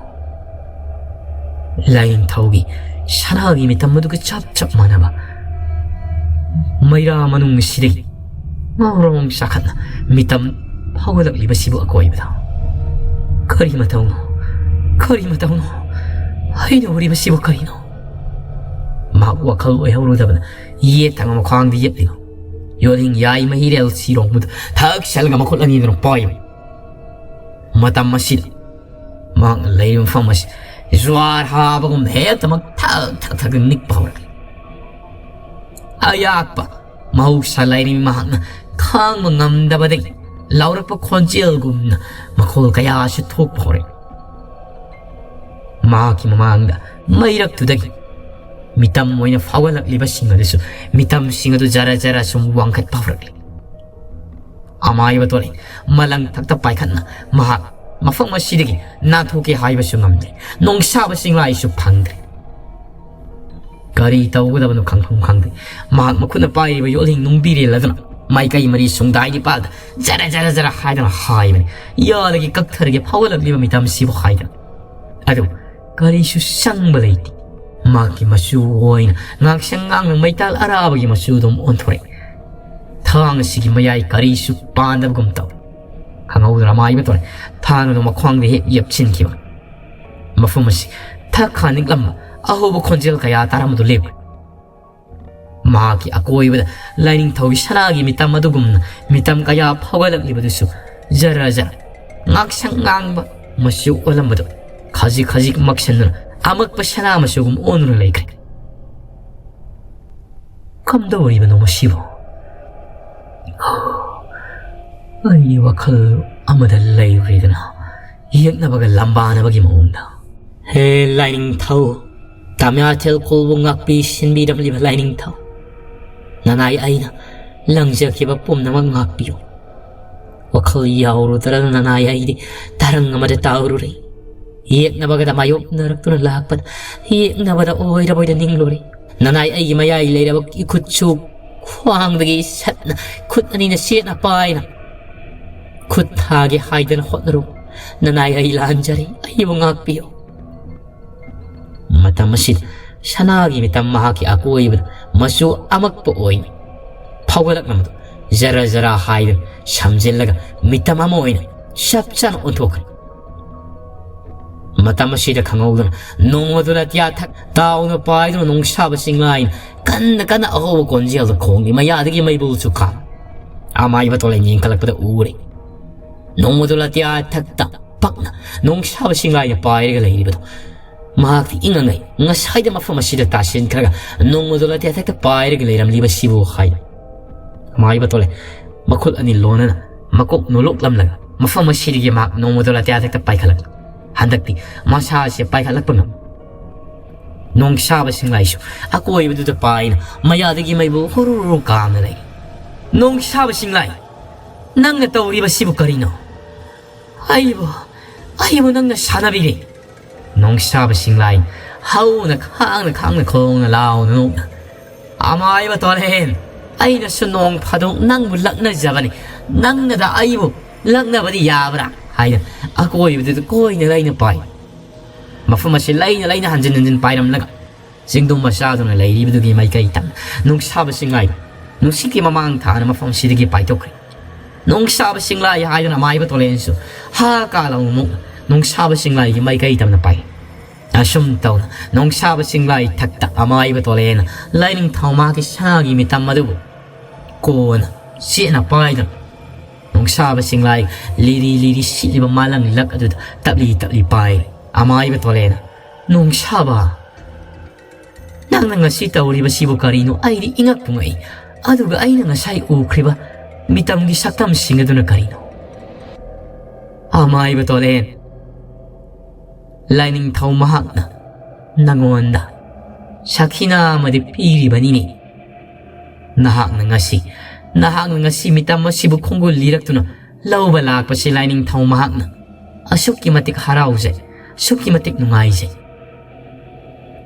ꯂꯥꯏꯅꯤꯡꯊꯧꯒꯤ ꯁꯅꯥꯒꯤ ꯃꯤꯇꯝ ꯑꯗꯨꯒ ꯆꯞ ꯆꯞ ꯃꯥꯟꯅꯕ ꯃꯩꯔꯥ ꯃꯅꯨꯡ ꯑꯁꯤꯗꯒꯤ ꯉꯧꯔꯣꯡ ꯆꯥꯈꯠꯅ ꯃꯤꯇꯝ ꯐꯥꯎꯒꯠꯂꯛꯂꯤꯕꯁꯤꯕꯨ ꯑꯀꯣꯏꯕꯗ ꯀꯔꯤ ꯃꯇꯧꯅꯣ? ꯀꯔꯤ ꯃꯇꯧꯅꯣ? ꯑꯩꯅ ꯎꯔꯤꯕꯁꯤꯕꯨ ꯀꯔꯤꯅꯣ? ꯃꯍꯥꯛ ꯋꯥꯈꯜ ꯑꯣꯏꯍꯧꯔꯨꯗꯕꯅ ꯌꯦꯠ ꯊꯪꯕ ꯃꯈ꯭ꯋꯥꯡꯗ ꯌꯦꯠꯂꯤꯕ ꯌꯣꯠꯂꯤꯡ ꯌꯥꯏ ꯃꯍꯤꯔꯦꯜ ꯁꯤꯔꯣꯡꯕꯗꯨ ꯊꯛ ꯁꯜꯂꯒ ꯃꯈꯨꯠ ꯑꯅꯤꯗꯨꯅ ꯄꯥꯏꯕ꯫ ꯃꯇꯝ ꯑꯁꯤꯗ ꯃꯍꯥꯛꯅ ꯂꯩꯔꯤꯕ ꯃꯐꯝ ꯑꯁꯤ ꯖ꯭ꯋꯥꯔ ꯍꯥꯕꯒꯨꯝ ꯍꯦꯛꯇꯃꯛ ꯊꯛ ꯊꯛ ꯊꯛ ꯅꯤꯛꯄ ꯍꯧꯔꯛꯂꯤ꯫ ꯑꯌꯥꯛꯄ ꯃꯍꯧꯁꯥ ꯂꯥꯏꯔꯦꯝꯕꯤ ꯃꯍꯥꯛꯅ ꯈꯥꯡꯕ ꯉꯝꯗꯕꯗꯒꯤ ꯂꯥꯎꯔꯛꯄ ꯈꯣꯟꯖꯦꯜꯒꯨꯝꯅ ꯃꯈꯣꯜ ꯀꯌꯥ ꯑꯁꯤ ꯊꯣꯛꯄ ꯍꯧꯔꯛꯏ꯫ ꯃꯍꯥꯛꯀꯤ ꯃꯃꯥꯡꯗ ꯃꯩꯔꯛꯇꯨꯗꯒꯤ ꯃꯤꯇꯝ ꯑꯣꯏꯅ ꯐꯥꯎꯒꯠꯂꯛꯂꯤꯕꯁꯤꯡ ꯑꯗꯨꯁꯨ ꯃꯤꯇꯝꯁꯤꯡ ꯑꯗꯨ ꯖꯔ ꯖꯔ ꯁꯨꯝ ꯋꯥꯡꯈꯠꯄ ꯍꯧꯔꯛꯂꯤ꯫ ꯑꯃꯥꯏꯕ ꯇꯣꯂꯩ ꯃꯂꯪ ꯊꯛꯇ ꯄꯥꯏꯈꯠꯅ ꯃꯍꯥꯛ ꯃꯐꯝ ꯑꯁꯤꯗꯒꯤ ꯅꯥꯟꯊꯣꯛꯀꯦ ꯍꯥꯏꯕꯁꯨ ꯉꯝꯗ꯭ꯔꯦ꯫ ꯅꯣꯡꯁꯥꯕ ꯆꯤꯡꯂꯥꯏꯁꯨ ꯐꯪꯗ꯭ꯔꯦ꯫ ꯀꯔꯤ ꯇꯧꯒꯗꯕꯅꯣ ꯈꯪꯐꯝ ꯈꯪꯗꯦ꯫ ꯃꯍꯥꯛ ꯃꯈꯨꯠꯅ ꯄꯥꯏꯔꯤꯕ ꯌꯣꯠꯂꯤꯡ ꯅꯨꯡꯕꯤꯔꯦꯜ ꯑꯗꯨꯅ ꯃꯥꯏꯀꯩ ꯃꯔꯤ ꯁꯨꯡꯗꯥꯏ ꯅꯤꯄꯥꯜꯗ ꯖꯔ ꯖꯔ ꯖꯔ ꯍꯥꯏꯗꯨꯅ ꯍꯥꯏꯕꯅꯤ꯫ ꯌꯥꯗꯒꯤ ꯀꯛꯊꯔꯒꯦ ꯐꯥꯎꯒꯠꯂꯛꯂꯤꯕ ꯃꯤꯇꯝꯁꯤꯕꯨ ꯍꯥꯏꯗꯅ꯫ ꯑꯗꯨ ꯀꯔꯤꯁꯨ ꯆꯪꯕ ꯂꯩꯇꯦ꯫ ꯃꯍꯥꯛꯀꯤ ꯃꯆꯨ ꯑꯣꯏꯅ ꯉꯥꯡꯁꯪ ꯉꯥꯡꯅ ꯃꯩꯇꯥꯜ ꯑꯔꯥꯕꯒꯤ ꯃꯆꯨꯗꯨꯝ ꯑꯣꯟꯊꯣꯔꯛꯏ꯫ ꯊꯥꯡ ꯑꯁꯤꯒꯤ ꯃꯌꯥꯏ ꯀꯔꯤꯁꯨ ꯄꯥꯟꯗꯕꯒꯨꯝ ꯇꯧꯏ꯫ ꯈꯪꯍꯧꯗꯅ ꯑꯃꯥꯏꯕ ꯇꯧꯔꯦ꯫ ꯊꯥꯡ ꯑꯗꯨ ꯃꯈ꯭ꯋꯥꯡꯗ ꯍꯦꯛ ꯌꯦꯞꯁꯤꯟꯈꯤꯕ꯫ ꯃꯐꯝ ꯑꯁꯤ ꯊꯛ ꯈꯥ ꯅꯤꯛꯂꯝꯕ ꯑꯍꯧꯕ ꯈꯣꯟꯖꯦꯜ ꯀꯌꯥ ꯇꯥꯔꯝꯕꯗꯨ ꯂꯦꯞꯈ꯭ꯔꯦ꯫ ꯃꯍꯥꯛꯀꯤ ꯑꯀꯣꯏꯕꯗ ꯂꯥꯏꯅꯤꯡꯊꯧꯒꯤ ꯁꯅꯥꯒꯤ ꯃꯤꯇꯝ ꯑꯗꯨꯒꯨꯝꯅ ꯃꯤꯇꯝ ꯀꯌꯥ ꯐꯥꯎꯒꯠꯂꯛꯂꯤꯕꯗꯨꯁꯨ ꯖꯔ ꯖꯔ ꯉꯥꯡꯁꯪ ꯉꯥꯡꯕ ꯃꯆꯨ ꯑꯣꯜꯂꯝꯕꯗꯨ ꯈꯖꯤꯛ ꯈꯖꯤꯛ ꯃꯛꯁꯟꯗꯨꯅ ꯑꯃꯛꯄ ꯁꯅꯥ ꯃꯆꯨꯒꯨꯝ ꯑꯣꯟꯗꯨꯅ ꯂꯩꯈ꯭ꯔꯦ꯫ ꯀꯝꯗꯧꯔꯤꯕꯅꯣ ꯃꯁꯤꯕꯨ? ꯑꯩ ꯋꯥꯈꯜ ꯑꯃꯗ ꯂꯩꯔꯨꯔꯦꯗꯅ, ꯌꯦꯛꯅꯕꯒ ꯂꯝꯕꯥꯅꯕꯒꯤ ꯃꯑꯣꯡꯗ꯫ ꯍꯦ ꯂꯥꯏꯅꯤꯡꯊꯧ, ꯇꯃ꯭ꯌꯥꯊꯦꯜ ꯈꯨꯜꯕꯨ ꯉꯥꯛꯄꯤ ꯁꯤꯟꯕꯤꯔꯝꯂꯤꯕ ꯂꯥꯏꯅꯤꯡꯊꯧ, ꯅꯅꯥꯏ ꯑꯩꯅ ꯂꯪꯖꯈꯤꯕ ꯄꯨꯝꯅꯃꯛ ꯉꯥꯛꯄꯤꯌꯨ꯫ ꯋꯥꯈꯜ ꯌꯥꯎꯔꯨꯗ꯭ꯔꯅ ꯅꯅꯥꯏ ꯑꯩꯗꯤ ꯇꯔꯪ ꯑꯃꯗ ꯇꯥꯎꯔꯨꯔꯦ꯫ ꯌꯦꯛꯅꯕꯒꯗ ꯃꯥꯌꯣꯛꯅꯔꯛꯇꯨꯅ ꯂꯥꯛꯄꯗ, ꯌꯦꯛꯅꯕꯗ ꯑꯣꯏꯔꯕꯣꯏꯗ ꯅꯤꯡꯂꯨꯔꯦ꯫ ꯅꯅꯥꯏ ꯑꯩꯒꯤ ꯃꯌꯥꯏ ꯂꯩꯔꯕ ꯏꯈꯨꯠꯁꯨ ꯈ꯭ꯋꯥꯡꯗꯒꯤ ꯁꯠꯅ ꯈꯨꯠ ꯑꯅꯤꯅ ꯆꯦꯠꯅ ꯄꯥꯏꯅ ꯈꯨꯠ ꯊꯥꯒꯦ ꯍꯥꯏꯗꯅ ꯍꯣꯠꯅꯔꯨ꯫ ꯅꯅꯥꯏ ꯑꯩ ꯂꯥꯟꯖꯔꯦ, ꯑꯩꯕꯨ ꯉꯥꯛꯄꯤꯌꯨ꯫ ꯃꯇꯝ ꯑꯁꯤꯗ ꯁꯅꯥꯒꯤ ꯃꯤꯇꯝ ꯃꯍꯥꯛꯀꯤ ꯑꯀꯣꯏꯕꯗ ꯃꯆꯨ ꯑꯃꯛꯄ ꯑꯣꯏꯅ ꯐꯥꯎꯒꯠꯂꯛꯂꯝꯕꯗꯨ ꯖꯔ ꯖꯔ ꯍꯥꯏꯗꯨꯅ ꯁꯝꯖꯤꯜꯂꯒ ꯃꯤꯇꯝ ꯑꯃ ꯑꯣꯏꯅ ꯆꯞ ꯆꯥꯅ ꯑꯣꯟꯊꯣꯛꯈ꯭ꯔꯦ꯫ ꯃꯇꯝ ꯑꯁꯤꯗ ꯈꯪꯍꯧꯗꯅ ꯅꯣꯡꯃꯗꯨ ꯂꯇꯤꯌꯥ ꯊꯛ ꯇꯥꯎꯅ ꯄꯥꯏꯗꯨꯅ ꯅꯣꯡꯁꯥꯕ ꯆꯤꯡꯂꯥꯏꯅ ꯀꯟꯅ ꯀꯟꯅ ꯑꯍꯧꯕ ꯈꯣꯟꯖꯦꯜꯗ ꯈꯣꯡꯂꯤ ꯃꯌꯥꯗꯒꯤ ꯃꯩꯕꯨꯜꯁꯨ ꯀꯥ ꯑꯃꯥꯏꯕ ꯇꯣꯂꯩ ꯌꯦꯡꯈꯠꯂꯛꯄꯗ ꯎꯔꯦ꯫ ꯅꯣꯡꯃꯗꯨ ꯂꯇꯤꯌꯥ ꯊꯛꯇ ꯄꯛꯅ ꯅꯣꯡꯁꯥꯕ ꯆꯤꯡꯂꯥꯏꯅ ꯄꯥꯏꯔꯒ ꯂꯩꯔꯤꯕꯗꯨ ꯃꯍꯥꯛꯇꯤ ꯏꯪꯉꯉꯩ ꯉꯁꯥꯏꯗ ꯃꯐꯝ ꯑꯁꯤꯗ ꯇꯥꯁꯤꯟꯈ꯭ꯔꯒ ꯅꯣꯡꯃꯗꯨ ꯂꯇꯤꯌꯥ ꯊꯛꯇ ꯄꯥꯏꯔꯒ ꯂꯩꯔꯝꯂꯤꯕꯁꯤꯕꯨ ꯍꯥꯏ꯫ ꯑꯃꯥꯏꯕ ꯇꯣꯂꯩ ꯃꯈꯨꯠ ꯑꯅꯤ ꯂꯣꯟꯅꯅ ꯃꯀꯣꯛ ꯅꯣꯂꯨꯛꯂꯝꯂꯒ ꯃꯐꯝ ꯑꯁꯤꯗꯒꯤ ꯃꯍꯥꯛ ꯅꯣꯡꯃꯗꯨ ꯂꯇꯤꯌꯥ ꯊꯛꯇ ꯄꯥꯏꯈꯠꯂꯛꯂꯤ꯫ ꯍꯟꯗꯛꯇꯤ ꯃꯁꯥ ꯑꯁꯤ ꯄꯥꯏꯈꯠꯂꯛꯄ ꯉꯝ ꯅꯣꯡꯁꯥꯕ ꯁꯤꯡꯂꯥꯏꯁꯨ ꯑꯀꯣꯏꯕꯗꯨꯗ ꯄꯥꯏꯅ ꯃꯌꯥꯗꯒꯤ ꯃꯩꯕꯨ ꯍꯨꯔꯨ ꯍꯨꯔꯨ ꯀꯥꯝꯅ ꯂꯩ꯫ ꯅꯣꯡꯁꯥꯕ ꯁꯤꯡꯂꯥꯏ, ꯅꯪꯅ ꯇꯧꯔꯤꯕꯁꯤꯕꯨ ꯀꯔꯤꯅꯣ? ꯑꯩꯕꯨ ꯑꯩꯕꯨ ꯅꯪꯅ ꯁꯥꯟꯅꯕꯤꯔꯦ꯫ ꯅꯣꯡꯁꯥꯕ ꯁꯤꯡꯂꯥꯏ ꯍꯧꯅ ꯈꯥꯡꯅ ꯈꯥꯡꯅ ꯈꯣꯡꯅ ꯂꯥꯎꯅ ꯅꯣꯛꯅ, "ꯑꯃꯥꯏꯕ ꯇꯣꯂꯦꯟ, ꯑꯩꯅꯁꯨ ꯅꯣꯡ ꯐꯥꯗꯣꯛ ꯅꯪꯕꯨ ꯂꯛꯅꯖꯕꯅꯤ, ꯅꯪꯅꯗ ꯑꯩꯕꯨ ꯂꯛꯅꯕꯗꯤ ꯌꯥꯕ꯭ꯔꯥ?" ꯍꯥꯏꯅ ꯑꯀꯣꯏꯕꯗꯨꯗ ꯀꯣꯏꯅ ꯂꯩꯅ ꯄꯥꯏ꯫ ꯃꯐꯝ ꯑꯁꯤ ꯂꯩꯅ ꯂꯩꯅ ꯍꯟꯖꯤꯟ ꯍꯟꯖꯤꯟ ꯄꯥꯏꯔꯝꯂꯒ ꯆꯤꯡꯗꯨꯝ ꯃꯆꯥꯗꯨꯅ ꯂꯩꯔꯤꯕꯗꯨꯒꯤ ꯃꯥꯏꯀꯩ ꯇꯝꯅ ꯅꯨꯡꯁꯥꯕ ꯁꯤꯡꯂꯥꯏ ꯅꯨꯡꯁꯤꯠꯀꯤ ꯃꯃꯥꯡ ꯊꯥꯅ ꯃꯐꯝꯁꯤꯗꯒꯤ ꯄꯥꯏꯊꯣꯛꯈ꯭ꯔꯦ꯫ ꯅꯨꯡꯁꯥꯕ ꯁꯤꯡꯂꯥꯏ ꯍꯥꯏꯗꯨꯅ ꯑꯃꯥꯏꯕ ꯇꯣꯂꯦꯟꯁꯨ ꯍꯥ ꯀꯥ ꯂꯥꯎꯅ ꯅꯨꯡꯁꯥꯕ ꯁꯤꯡꯂꯥꯏꯒꯤ ꯃꯥꯏꯀꯩ ꯇꯝꯅ ꯄꯥꯏ꯫ ꯑꯁꯨꯝ ꯇꯧꯅ ꯅꯨꯡꯁꯥꯕ ꯁꯤꯡꯂꯥꯏ ꯊꯛꯇ ꯑꯃꯥꯏꯕ ꯇꯣꯂꯦꯟꯅ ꯂꯥꯏꯅꯤꯡꯊꯧ ꯃꯍꯥꯛꯀꯤ ꯁꯅꯥꯒꯤ ꯃꯤꯇꯝ ꯑꯗꯨꯕꯨ ꯀꯣꯟꯅ ꯆꯦꯠꯅ ꯄꯥꯏꯗꯨꯅ ꯅꯨꯡꯁꯥꯕ ꯁꯤꯡꯂꯥꯏ ꯂꯤꯔꯤ ꯂꯤꯔꯤ ꯁꯤꯠꯂꯤꯕ ꯃꯥꯂꯪ ꯂꯛ ꯑꯗꯨꯗ ꯇꯞꯂꯤ ꯇꯞꯂꯤ ꯄꯥꯏꯔꯤ꯫ ꯑꯃꯥꯏꯕ ꯇꯣꯂꯦꯟꯅ, "ꯅꯨꯡꯁꯥꯕ, ꯅꯪꯅ ꯉꯁꯤ ꯇꯧꯔꯤꯕꯁꯤꯕꯨ ꯀꯔꯤꯅꯣ? ꯑꯩꯗꯤ ꯏꯉꯛꯄꯨ ꯉꯛꯏ꯫ ꯑꯗꯨꯒ ꯑꯩꯅ ꯉꯁꯥꯏ ꯎꯈ꯭ꯔꯤꯕ ꯃꯤꯇꯝꯒꯤ ꯁꯛꯇꯝꯁꯤꯡ ꯑꯗꯨꯅ ꯀꯔꯤꯅꯣ?" ꯑꯃꯥꯏꯕ ꯇꯣꯂꯦꯟ, ꯂꯥꯏꯅꯤꯡꯊꯧ ꯃꯍꯥꯛꯅ ꯅꯉꯣꯟꯗ ꯁꯈꯤꯅꯥ ꯑꯃꯗꯤ ꯄꯤꯔꯤꯕꯅꯤꯅꯦ꯫ ꯅꯍꯥꯛꯅ ꯉꯁꯤ, ꯅꯍꯥꯛꯅ ꯉꯁꯤ ꯃꯤꯇꯝ ꯑꯁꯤꯕꯨ ꯈꯣꯡꯒꯨꯜ ꯂꯤꯔꯛꯇꯨꯅ ꯂꯧꯕ ꯂꯥꯛꯄꯁꯤ ꯂꯥꯏꯅꯤꯡꯊꯧ ꯃꯍꯥꯛꯅ ꯑꯁꯨꯛꯀꯤ ꯃꯇꯤꯛ ꯍꯔꯥꯎꯖꯩ, ꯑꯁꯨꯛꯀꯤ ꯃꯇꯤꯛ ꯅꯨꯡꯉꯥꯏꯖꯩ꯫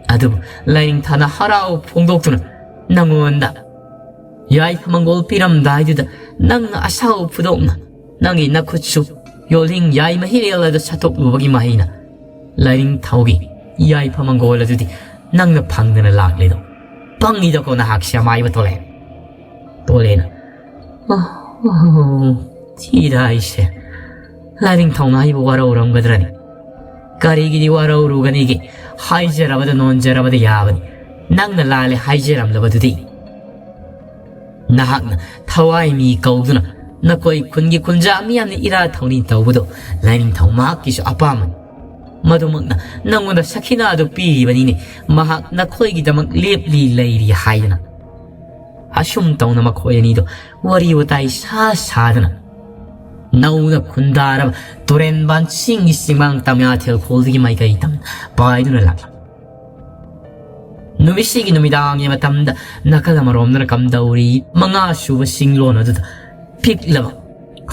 ꯑꯗꯨꯕꯨ ꯂꯥꯏꯅꯤꯡꯊꯧꯅ ꯍꯔꯥꯎ ꯐꯣꯡꯗꯣꯛꯇꯨꯅ ꯅꯉꯣꯟꯗ ꯌꯥꯏꯐ ꯃꯪꯒꯣꯜ ꯄꯤꯔꯝꯗꯥꯏꯗꯨꯗ ꯅꯪꯅ ꯑꯁꯥꯎ ꯐꯨꯗꯣꯛꯅ ꯅꯪꯒꯤ ꯅꯈꯨꯠꯁꯨ ꯌꯣꯜꯍꯤꯡ ꯌꯥꯏ ꯃꯍꯤꯔꯦꯜ ꯑꯗꯨ ꯁꯠꯇꯣꯛꯂꯨꯕꯒꯤ ꯃꯍꯩꯅ ꯂꯥꯏꯅꯤꯡꯊꯧꯒꯤ ꯌꯥꯏꯐ ꯃꯪꯒꯣꯜ ꯑꯗꯨꯗꯤ ꯅꯪꯅ ꯐꯪꯗꯅ ꯂꯥꯛꯂꯦꯗꯣ꯫ ꯄꯪꯉꯤꯗꯀꯣ ꯅꯍꯥꯛꯁꯦ ꯑꯃꯥꯏꯕ ꯇꯣꯂꯦꯟ꯫ ꯇꯣꯂꯦꯟꯅ, "ꯑꯣ, ꯊꯤꯗ ꯑꯩꯁꯦ꯫ ꯂꯥꯏꯅꯤꯡꯊꯧꯅ ꯑꯩꯕꯨ ꯋꯥꯔꯧꯔꯝꯒꯗ꯭ꯔꯅꯤ? ꯀꯔꯤꯒꯤꯗꯤ ꯋꯥꯔꯧꯔꯨꯒꯅꯤꯒꯦ? ꯍꯥꯏꯖꯔꯕꯗ ꯅꯣꯟꯖꯔꯕꯗ ꯌꯥꯕꯅꯤ꯫ ꯅꯪꯅ ꯂꯥꯜꯂꯦ ꯍꯥꯏꯖꯔꯝꯂꯕꯗꯨꯗꯤ?" ꯅꯍꯥꯛꯅ ꯊꯋꯥꯏ ꯃꯤ ꯀꯧꯗꯨꯅ ꯅꯈꯣꯏ ꯈꯨꯟꯒꯤ ꯈꯨꯟꯖꯥ ꯃꯤꯌꯥꯝꯅ ꯏꯔꯥ ꯊꯧꯅꯤ ꯇꯧꯕꯗꯣ ꯂꯥꯏꯅꯤꯡꯊꯧ ꯃꯍꯥꯛꯀꯤꯁꯨ ꯑꯄꯥꯝꯕꯅꯤ꯫ ꯃꯗꯨꯃꯛꯅ ꯅꯪꯉꯣꯟꯗ ꯁꯈꯤꯅꯥ ꯑꯗꯨ ꯄꯤꯔꯤꯕꯅꯤꯅꯦ, ꯃꯍꯥꯛ ꯅꯈꯣꯏꯒꯤꯗꯃꯛ ꯂꯦꯞꯂꯤ ꯂꯩꯔꯤ ꯍꯥꯏꯗꯅ꯫ ꯑꯁꯨꯝ ꯇꯧꯅ ꯃꯈꯣꯏ ꯑꯅꯤꯗꯣ ꯋꯥꯔꯤ ꯋꯥꯇꯥꯏ ꯁꯥ ꯁꯥꯗꯅ ꯅꯧꯅ ꯈꯨꯟꯗꯥꯔꯕ ꯇꯨꯔꯦꯟꯕꯥꯟ ꯆꯤꯡꯒꯤ ꯆꯤꯡꯃꯥꯡ ꯇꯝꯌꯥꯊꯦꯜ ꯈꯣꯜꯗꯒꯤ ꯃꯥꯏꯀꯩ ꯇꯝꯅ ꯄꯥꯏꯗꯨꯅ ꯂꯥꯛꯂꯝꯃꯤ꯫ ꯅꯨꯃꯤꯠꯁꯤꯒꯤ ꯅꯨꯃꯤꯗꯥꯡꯒꯤ ꯃꯇꯝꯗ ꯅꯥꯀꯜ ꯑꯃꯔꯣꯝꯗꯅ ꯀꯝꯗꯧꯔꯤ ꯃꯉꯥ ꯁꯨꯕ ꯆꯤꯡꯂꯣꯟ ꯑꯗꯨꯗ ꯄꯤꯛꯂꯕ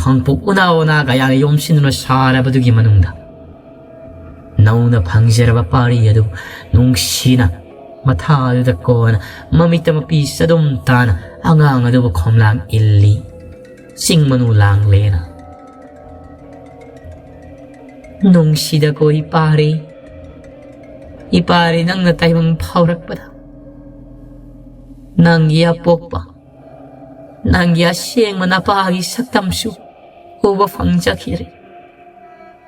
ꯈꯥꯡꯄꯣꯛ ꯎꯅꯥ ꯋꯥꯅꯥ ꯀꯌꯥꯅ ꯌꯣꯝꯁꯤꯟꯗꯨꯅ ꯁꯥꯔꯕꯗꯨꯒꯤ ꯃꯅꯨꯡꯗ ꯅꯧꯅ ꯐꯪꯖꯔꯕ ꯄꯥꯔꯤ ꯑꯗꯨ ꯅꯨꯡꯁꯤꯅ ꯃꯊꯥꯗꯨꯗ ꯀꯣꯟꯅ ꯃꯃꯤꯠꯇ ꯃꯄꯤ ꯆꯗꯨꯝ ꯇꯥꯅ ꯑꯉꯥꯡ ꯑꯗꯨꯕꯨ ꯈꯣꯝꯂꯥꯡ ꯏꯜꯂꯤ꯫ ꯆꯤꯡ ꯃꯅꯨ ꯂꯥꯡꯂꯦꯅ꯫ ꯅꯨꯡꯁꯤꯗꯀꯣ ꯏꯄꯥꯔꯤ, ꯏꯄꯥꯔꯤ ꯅꯪꯅ ꯇꯥꯏꯕꯪ ꯐꯥꯎꯔꯛꯄꯗ ꯅꯪꯒꯤ ꯑꯄꯣꯛꯄ, ꯅꯪꯒꯤ ꯑꯁꯦꯡꯕ ꯅꯄꯥꯒꯤ ꯁꯛꯇꯝꯁꯨ ꯎꯕ ꯐꯪꯖꯈꯤꯗ꯭ꯔꯦ꯫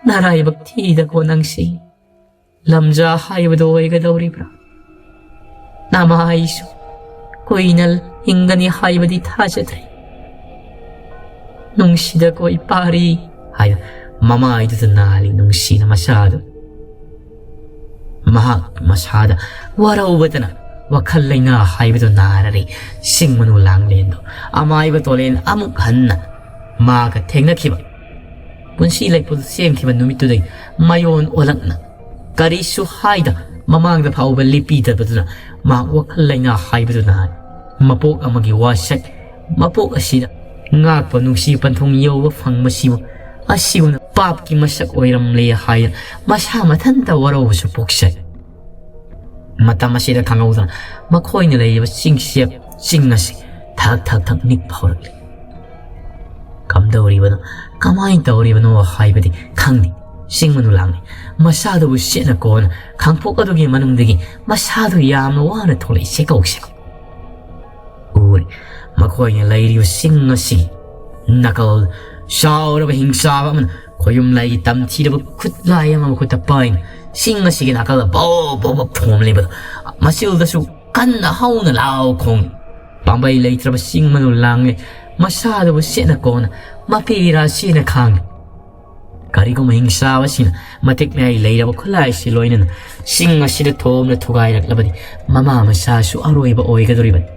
ꯅꯔꯥꯏꯕꯛ ꯊꯤꯗꯀꯣ ꯅꯪꯁꯤ꯫ ꯂꯝꯖꯥ ꯍꯥꯏꯕꯗꯨ ꯑꯣꯏꯒꯗꯧꯔꯤꯕ꯭ꯔꯥ? ꯅꯃꯥꯏꯁꯨ ꯀꯨꯏꯅ ꯍꯤꯡꯒꯅꯤ ꯍꯥꯏꯕꯗꯤ ꯊꯥꯖꯗ꯭ꯔꯦ꯫ ꯅꯨꯡꯁꯤꯗꯀꯣ ꯏꯄꯥꯔꯤ ꯍꯥꯏꯅ ꯃꯃꯥꯏꯗꯨꯗ ꯅꯥꯜꯂꯤ ꯅꯨꯡꯁꯤꯅ ꯃꯁꯥꯗꯨ꯫ ꯃꯍꯥꯛ ꯃꯁꯥꯗ ꯋꯥꯔꯧꯕꯇꯅ ꯋꯥꯈꯜ ꯂꯩꯅꯥ ꯍꯥꯏꯕꯗꯨ ꯅꯥꯔꯔꯦ꯫ ꯁꯤꯡ ꯃꯅꯨ ꯂꯥꯡꯂꯦꯟꯗꯣ ꯑꯃꯥꯏꯕ ꯇꯣꯂꯦꯟ ꯑꯃꯨꯛ ꯍꯟꯅ ꯃꯥꯒ ꯊꯦꯡꯅꯈꯤꯕ, ꯄꯨꯟꯁꯤ ꯂꯩꯄꯨꯜ ꯁꯦꯝꯈꯤꯕ ꯅꯨꯃꯤꯠꯇꯨꯗꯒꯤ ꯃꯌꯣꯟ ꯑꯣꯜꯂꯛꯅ ꯀꯔꯤꯁꯨ ꯍꯥꯏꯗ ꯃꯃꯥꯡꯗ ꯐꯥꯎꯕ ꯂꯤꯄꯤꯗꯕꯗꯨꯅ ꯃꯍꯥꯛ ꯋꯥꯈꯜ ꯂꯩꯅꯥ ꯍꯥꯏꯕꯗꯨ ꯅꯥꯔꯦ꯫ ꯃꯄꯣꯛ ꯑꯃꯒꯤ ꯋꯥꯁꯛ, ꯃꯄꯣꯛ ꯑꯁꯤꯗ ꯉꯥꯛꯄ ꯅꯨꯡꯁꯤ ꯄꯟꯊꯨꯡ ꯌꯧꯕ ꯐꯪꯕꯁꯤꯕꯨ ꯑꯁꯤꯒꯨꯝꯅ ꯄꯥꯞꯀꯤ ꯃꯁꯛ ꯑꯣꯏꯔꯝꯂꯦ ꯍꯥꯏꯅ ꯃꯁꯥ ꯃꯊꯟꯇ ꯋꯥꯔꯧꯕꯁꯨ ꯄꯣꯛꯆꯩ꯫ ꯃꯇꯝ ꯑꯁꯤꯗ ꯈꯪꯍꯧꯗꯅ ꯃꯈꯣꯏꯅ ꯂꯩꯔꯤꯕ ꯆꯤꯡꯁꯦ, ꯆꯤꯡ ꯑꯁꯤ ꯊꯛ ꯊꯛ ꯊꯛ ꯅꯤꯛꯄ ꯍꯧꯔꯛꯂꯤ꯫ ꯀꯝꯗꯧꯔꯤꯕꯅꯣ, ꯀꯃꯥꯏꯅ ꯇꯧꯔꯤꯕꯅꯣ ꯍꯥꯏꯕꯗꯤ ꯈꯪꯗꯦ꯫ ꯁꯤꯡ ꯃꯅꯨ ꯂꯥꯡꯂꯤ꯫ ꯃꯁꯥꯗꯨꯕꯨ ꯁꯦꯠꯅ ꯀꯣꯟꯅ ꯈꯥꯡꯄꯣꯛ ꯑꯗꯨꯒꯤ ꯃꯅꯨꯡꯗꯒꯤ ꯃꯁꯥꯗꯨ ꯌꯥꯝꯅ ꯋꯥꯅ ꯊꯣꯛꯂꯛꯏ ꯁꯦꯀꯧ ꯁꯦꯀꯧ꯫ ꯎꯔꯦ꯫ ꯃꯈꯣꯏꯅ ꯂꯩꯔꯤꯕ ꯆꯤꯡ ꯑꯁꯤ ꯅꯥꯀꯜ ꯆꯥꯎꯔꯕ ꯍꯤꯡꯆꯥꯕ ꯑꯃꯅ ꯈꯣꯌꯨꯝ ꯂꯥꯏꯒꯤ ꯇꯝꯊꯤꯔꯕ ꯈꯨꯠꯂꯥꯏ ꯑꯃ ꯃꯈꯨꯠꯇ ꯄꯥꯏꯅ ꯆꯤꯡ ꯑꯁꯤꯒꯤ ꯅꯥꯀꯜꯗ ꯕꯧ ꯕꯧ ꯕꯧ ꯊꯣꯝꯂꯤꯕꯗꯣ ꯃꯆꯤꯜꯗꯁꯨ ꯀꯟꯅ ꯍꯧꯅ ꯂꯥꯎ ꯈꯣꯡꯂꯤ꯫ ꯄꯥꯝꯕꯩ ꯂꯩꯇ꯭ꯔꯕ ꯆꯤꯡ ꯃꯅꯨ ꯂꯥꯡꯂꯦ꯫ ꯃꯁꯥꯗꯨꯕꯨ ꯁꯦꯠꯅ ꯀꯣꯟꯅ ꯃꯄꯤ ꯏꯔꯥ ꯁꯦꯠꯅ ꯈꯥꯡꯂꯤ꯫ ꯀꯔꯤꯒꯨꯝꯕ ꯍꯤꯡꯆꯥꯕꯁꯤꯅ ꯃꯇꯤꯛ ꯃꯌꯥꯏ ꯂꯩꯔꯕ ꯈꯨꯠꯂꯥꯏꯁꯤ ꯂꯣꯏꯅꯅ ꯆꯤꯡ ꯑꯁꯤꯗ ꯊꯣꯝꯅ ꯊꯨꯒꯥꯏꯔꯛꯂꯕꯗꯤ ꯃꯃꯥ ꯃꯆꯥꯁꯨ ꯑꯔꯣꯏꯕ ꯑꯣꯏꯒꯗꯧꯔꯤꯕꯅꯤ꯫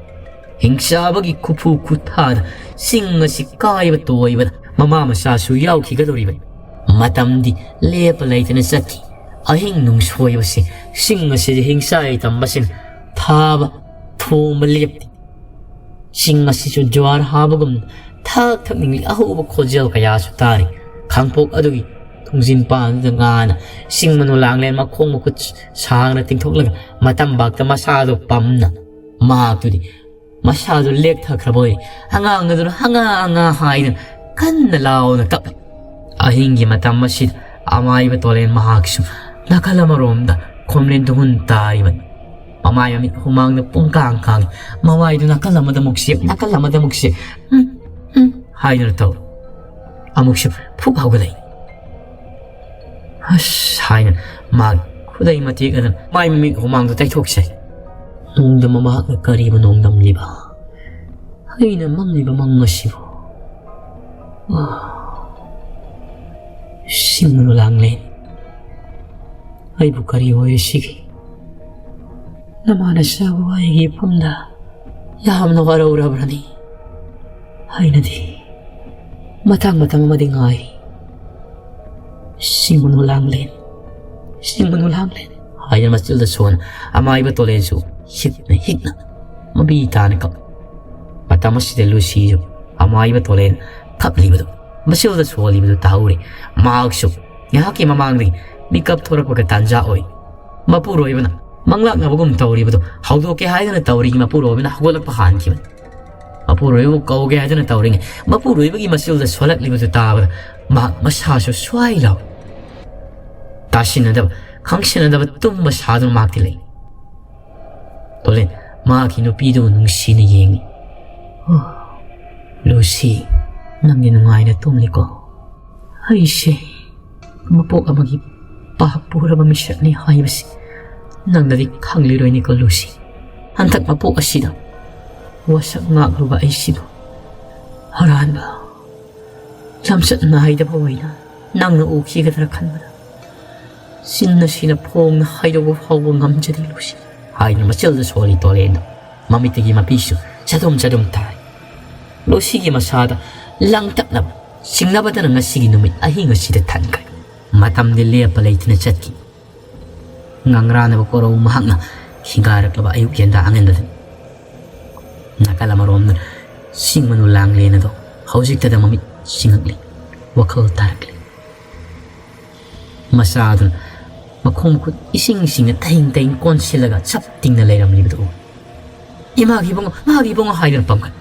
ꯍꯤꯡꯆꯥꯕꯒꯤ ꯈꯨꯐꯨ ꯈꯨꯊꯥꯗ ꯆꯤꯡ ꯑꯁꯤ ꯀꯥꯏꯕ ꯇꯣꯏꯕꯗ ꯃꯃꯥ ꯃꯆꯥꯁꯨ ꯌꯥꯎꯈꯤꯒꯗꯧꯔꯤꯕꯅꯤ꯫ ꯃꯇꯝꯗꯤ ꯂꯦꯞꯄ ꯂꯩꯇꯅ ꯆꯠꯈꯤ꯫ ꯑꯍꯤꯡ ꯅꯨꯡꯁꯣꯏꯕꯁꯤ ꯆꯤꯡ ꯑꯁꯤꯗ ꯍꯤꯡꯆꯥꯏ ꯇꯝꯕꯁꯤꯅ ꯊꯥꯕ ꯊꯣꯡꯕ ꯂꯦꯞꯇꯦ꯫ ꯆꯤꯡ ꯑꯁꯤꯁꯨ ꯖ꯭ꯋꯥꯔ ꯍꯥꯕꯒꯨꯝ ꯊꯛ ꯊꯛ ꯅꯤꯛꯂꯤ꯫ ꯑꯍꯧꯕ ꯈꯣꯟꯖꯦꯜ ꯀꯌꯥꯁꯨ ꯇꯥꯔꯤ꯫ ꯈꯥꯡꯄꯣꯛ ꯑꯗꯨꯒꯤ ꯈꯣꯡꯖꯤꯟ ꯄꯥꯟꯗꯨꯗ ꯉꯥꯅ ꯁꯤꯡ ꯃꯅꯨ ꯂꯥꯡꯂꯦꯟ ꯃꯈꯣꯡ ꯃꯈꯨꯠ ꯁꯥꯡꯅ ꯇꯤꯡꯊꯣꯛꯂꯒ ꯃꯇꯝꯕꯥꯛꯇ ꯃꯁꯥꯗꯣ ꯄꯝꯅ ꯃꯍꯥꯛꯇꯨꯗꯤ ꯃꯁꯥꯗꯣ ꯂꯦꯛꯊꯈ꯭ꯔꯕ ꯑꯣꯏ꯫ ꯑꯉꯥꯡ ꯑꯗꯨꯅ "ꯑꯉꯥ, ꯑꯉꯥ" ꯍꯥꯏꯗꯨꯅ ꯀꯟꯅ ꯂꯥꯎꯅ ꯀꯞꯂꯤ꯫ ꯑꯍꯤꯡꯒꯤ ꯃꯇꯝ ꯑꯁꯤꯗ ꯑꯃꯥꯏꯕ ꯇꯣꯂꯦꯟ ꯃꯍꯥꯛꯁꯨ ꯅꯥꯀꯜ ꯑꯃꯔꯣꯝꯗ ꯈꯣꯝꯂꯦꯟ ꯇꯨꯍꯨꯟ ꯇꯥꯔꯤꯕꯅꯤ꯫ ꯃꯃꯥꯏ ꯃꯃꯤꯠ ꯍꯨꯃꯥꯡꯅ ꯄꯨꯡꯀꯥꯡ ꯀꯥꯡꯏ꯫ ꯃꯃꯥꯏꯗꯨ ꯅꯥꯀꯜ ꯑꯃꯗ ꯑꯃꯨꯛ ꯁꯦꯞ, ꯅꯥꯀꯜ ꯑꯃꯗ ꯑꯃꯨꯛ ꯁꯦꯞ, "ꯎꯝ, ꯎꯝ" ꯍꯥꯏꯗꯨꯅ ꯇꯧ꯫ ꯑꯃꯨꯛꯁꯨ ꯐꯨꯛ ꯍꯧꯒꯠꯂꯛꯏ꯫ "ꯑꯁ" ꯍꯥꯏꯅ ꯃꯥꯒꯤ ꯈꯨꯗꯩ ꯃꯇꯦꯛ ꯑꯗꯨꯅ ꯃꯥꯏ ꯃꯃꯤꯠ ꯍꯨꯃꯥꯡꯗꯨ ꯇꯩꯊꯣꯛꯆꯩ꯫ ꯅꯣꯡꯗꯝ ꯃꯍꯥꯛꯅ ꯀꯔꯤꯕꯨ ꯅꯣꯡꯗꯝꯂꯤꯕ? ꯑꯩꯅ ꯃꯪꯂꯤꯕ ꯃꯪ ꯑꯁꯤꯕꯨ? ꯑꯥ, ꯁꯤꯡꯂꯨ ꯂꯥꯡꯂꯦꯟ, ꯑꯩꯕꯨ ꯀꯔꯤ ꯑꯣꯏꯔꯤꯁꯤꯒꯦ? ꯅꯃꯥꯅ ꯆꯥꯕ ꯑꯩꯒꯤ ꯏꯐꯝꯗ ꯌꯥꯝꯅ ꯋꯥꯔꯧꯔꯕ꯭ꯔꯅꯤ? ꯑꯩꯅꯗꯤ ꯃꯇꯥꯡ ꯃꯇꯝ ꯑꯃꯗꯤ ꯉꯥꯏ꯫ "ꯁꯤꯡꯒꯅꯨ ꯂꯥꯡꯂꯦꯟ, ꯁꯤꯡꯒꯅꯨ ꯂꯥꯡꯂꯦꯟ" ꯍꯥꯏꯗꯨꯅ ꯃꯆꯤꯜꯗ ꯁꯣꯟ ꯑꯃꯥꯏꯕ ꯇꯣꯂꯦꯟꯁꯨ ꯍꯤꯛꯅ ꯍꯤꯛꯅ ꯃꯕꯤ ꯇꯥꯅ ꯀꯞ꯫ ꯃꯇꯝ ꯑꯁꯤꯗ ꯂꯨꯁꯤꯁꯨ ꯑꯃꯥꯏꯕ ꯇꯣꯂꯦꯟ ꯀꯞꯂꯤꯕꯗꯨ, ꯃꯆꯤꯜꯗ ꯁꯣꯜꯂꯤꯕꯗꯨ ꯇꯥꯍꯧꯔꯦ꯫ ꯃꯍꯥꯛꯁꯨ ꯉꯥꯏꯍꯥꯛꯀꯤ ꯃꯃꯥꯡꯗꯒꯤ ꯃꯤꯀꯞ ꯊꯣꯔꯛꯄꯒ ꯇꯥꯟꯖꯥ ꯑꯣꯏ꯫ ꯃꯄꯨꯔꯣꯏꯕꯅ ꯃꯪꯂꯥꯛꯅꯕꯒꯨꯝ ꯇꯧꯔꯤꯕꯗꯨ ꯍꯧꯗꯣꯛꯀꯦ ꯍꯥꯏꯗꯨꯅ ꯇꯧꯔꯤ꯫ ꯃꯄꯨꯔꯣꯏꯕꯅ ꯍꯧꯒꯠꯂꯛꯄ ꯍꯥꯟꯈꯤꯕꯅꯤ꯫ ꯃꯄꯨꯔꯣꯏꯕꯕꯨ ꯀꯧꯒꯦ ꯍꯥꯏꯗꯨꯅ ꯇꯧꯔꯤꯉꯩ ꯃꯄꯨꯔꯣꯏꯕꯒꯤ ꯃꯆꯤꯜꯗ ꯁꯣꯜꯂꯛꯂꯤꯕꯗꯨ ꯇꯥꯕꯗ ꯃꯍꯥꯛ ꯃꯁꯥꯁꯨ ꯁ꯭ꯋꯥꯏ ꯂꯥꯎ꯫ ꯇꯥꯁꯤꯟꯅꯗꯕ, ꯈꯪꯁꯤꯟꯅꯗꯕ ꯇꯨꯝꯕ ꯁꯥꯗꯨꯅ ꯃꯍꯥꯛꯇꯤ ꯂꯩ꯫ ꯇꯣꯂꯦꯟ ꯃꯍꯥꯛꯀꯤ ꯅꯨꯄꯤꯗꯨꯕꯨ ꯅꯨꯡꯁꯤꯅ ꯌꯦꯡꯏ꯫ "ꯑꯣ, ꯂꯨꯁꯤ, ꯅꯪꯗꯤ ꯅꯨꯡꯉꯥꯏꯅ ꯇꯨꯝꯂꯤꯀꯣ? ꯑꯩꯁꯦ ꯃꯄꯣꯛ ꯑꯃꯒꯤ ꯄꯥꯞ ꯄꯨꯔꯕ ꯃꯤꯁꯛꯅꯤ ꯍꯥꯏꯕꯁꯤ ꯅꯪꯅꯗꯤ ꯈꯪꯂꯤꯔꯣꯏꯅꯤꯀꯣ ꯂꯨꯁꯤ꯫ ꯍꯟꯗꯛ ꯃꯄꯣꯛ ꯑꯁꯤꯗ ꯋꯥꯁꯛ ꯉꯥꯛꯂꯨꯕ ꯑꯩꯁꯤꯕꯨ ꯑꯔꯥꯟꯕ ꯂꯝꯆꯠ ꯅꯥꯏꯗꯕ ꯑꯣꯏꯅ ꯅꯪꯅ ꯎꯈꯤꯒꯗ꯭ꯔꯥ ꯈꯟꯕꯗ ꯆꯤꯟ ꯑꯁꯤꯅ ꯐꯣꯡꯅ ꯍꯥꯏꯗꯣꯛꯄ ꯐꯥꯎꯕ ꯉꯝꯖꯗꯦ ꯂꯨꯁꯤ" ꯍꯥꯏꯗꯨꯅ ꯃꯆꯤꯜꯗ ꯁꯣꯜꯂꯤ ꯇꯣꯂꯦꯟꯗꯣ꯫ ꯃꯃꯤꯠꯇꯒꯤ ꯃꯄꯤꯁꯨ ꯆꯗꯨꯝ ꯆꯗꯨꯝ ꯇꯥꯔꯤ꯫ ꯂꯨꯁꯤꯒꯤ ꯃꯁꯥꯗ ꯂꯥꯡꯇꯛꯅꯕ ꯆꯤꯡꯅꯕꯗꯅ ꯉꯁꯤꯒꯤ ꯅꯨꯃꯤꯠ ꯑꯍꯤꯡ ꯑꯁꯤꯗ ꯊꯟꯈ꯭ꯔꯦ꯫ ꯃꯇꯝꯗꯤ ꯂꯦꯞꯄ ꯂꯩꯇꯅ ꯆꯠꯈꯤ꯫ ꯉꯥꯡꯔꯥꯅꯕ ꯀꯣꯔꯧ ꯃꯍꯥꯛꯅ ꯍꯤꯡꯒꯥꯔꯛꯂꯕ ꯑꯌꯨꯛ ꯌꯦꯟꯗꯥ ꯑꯉꯟꯕꯗꯅꯤ꯫ ꯅꯥꯀꯜ ꯑꯃꯔꯣꯝꯗ ꯁꯤꯡ ꯃꯅꯨ ꯂꯥꯡꯂꯦꯟ ꯑꯗꯣ ꯍꯧꯖꯤꯛꯇꯗ ꯃꯃꯤꯠ ꯁꯤꯡꯉꯛꯂꯤ, ꯋꯥꯈꯜ ꯇꯥꯔꯛꯂꯤ꯫ ꯃꯆꯥꯗꯨꯅ ꯃꯈꯣꯡ ꯃꯈꯨꯠ ꯏꯁꯤꯡ ꯁꯤꯡꯅ ꯇꯍꯤꯡ ꯇꯍꯤꯡ ꯀꯣꯟꯁꯤꯜꯂꯒ ꯆꯞ ꯇꯤꯡꯅ ꯂꯩꯔꯝꯂꯤꯕꯗꯨ ꯎ꯫ "ꯏꯃꯥꯒꯤ ꯏꯕꯨꯡꯉꯣ, ꯃꯥꯒꯤ ꯏꯕꯨꯡꯉꯣ" ꯍꯥꯏꯗꯨꯅ ꯄꯥꯝꯈꯠ꯫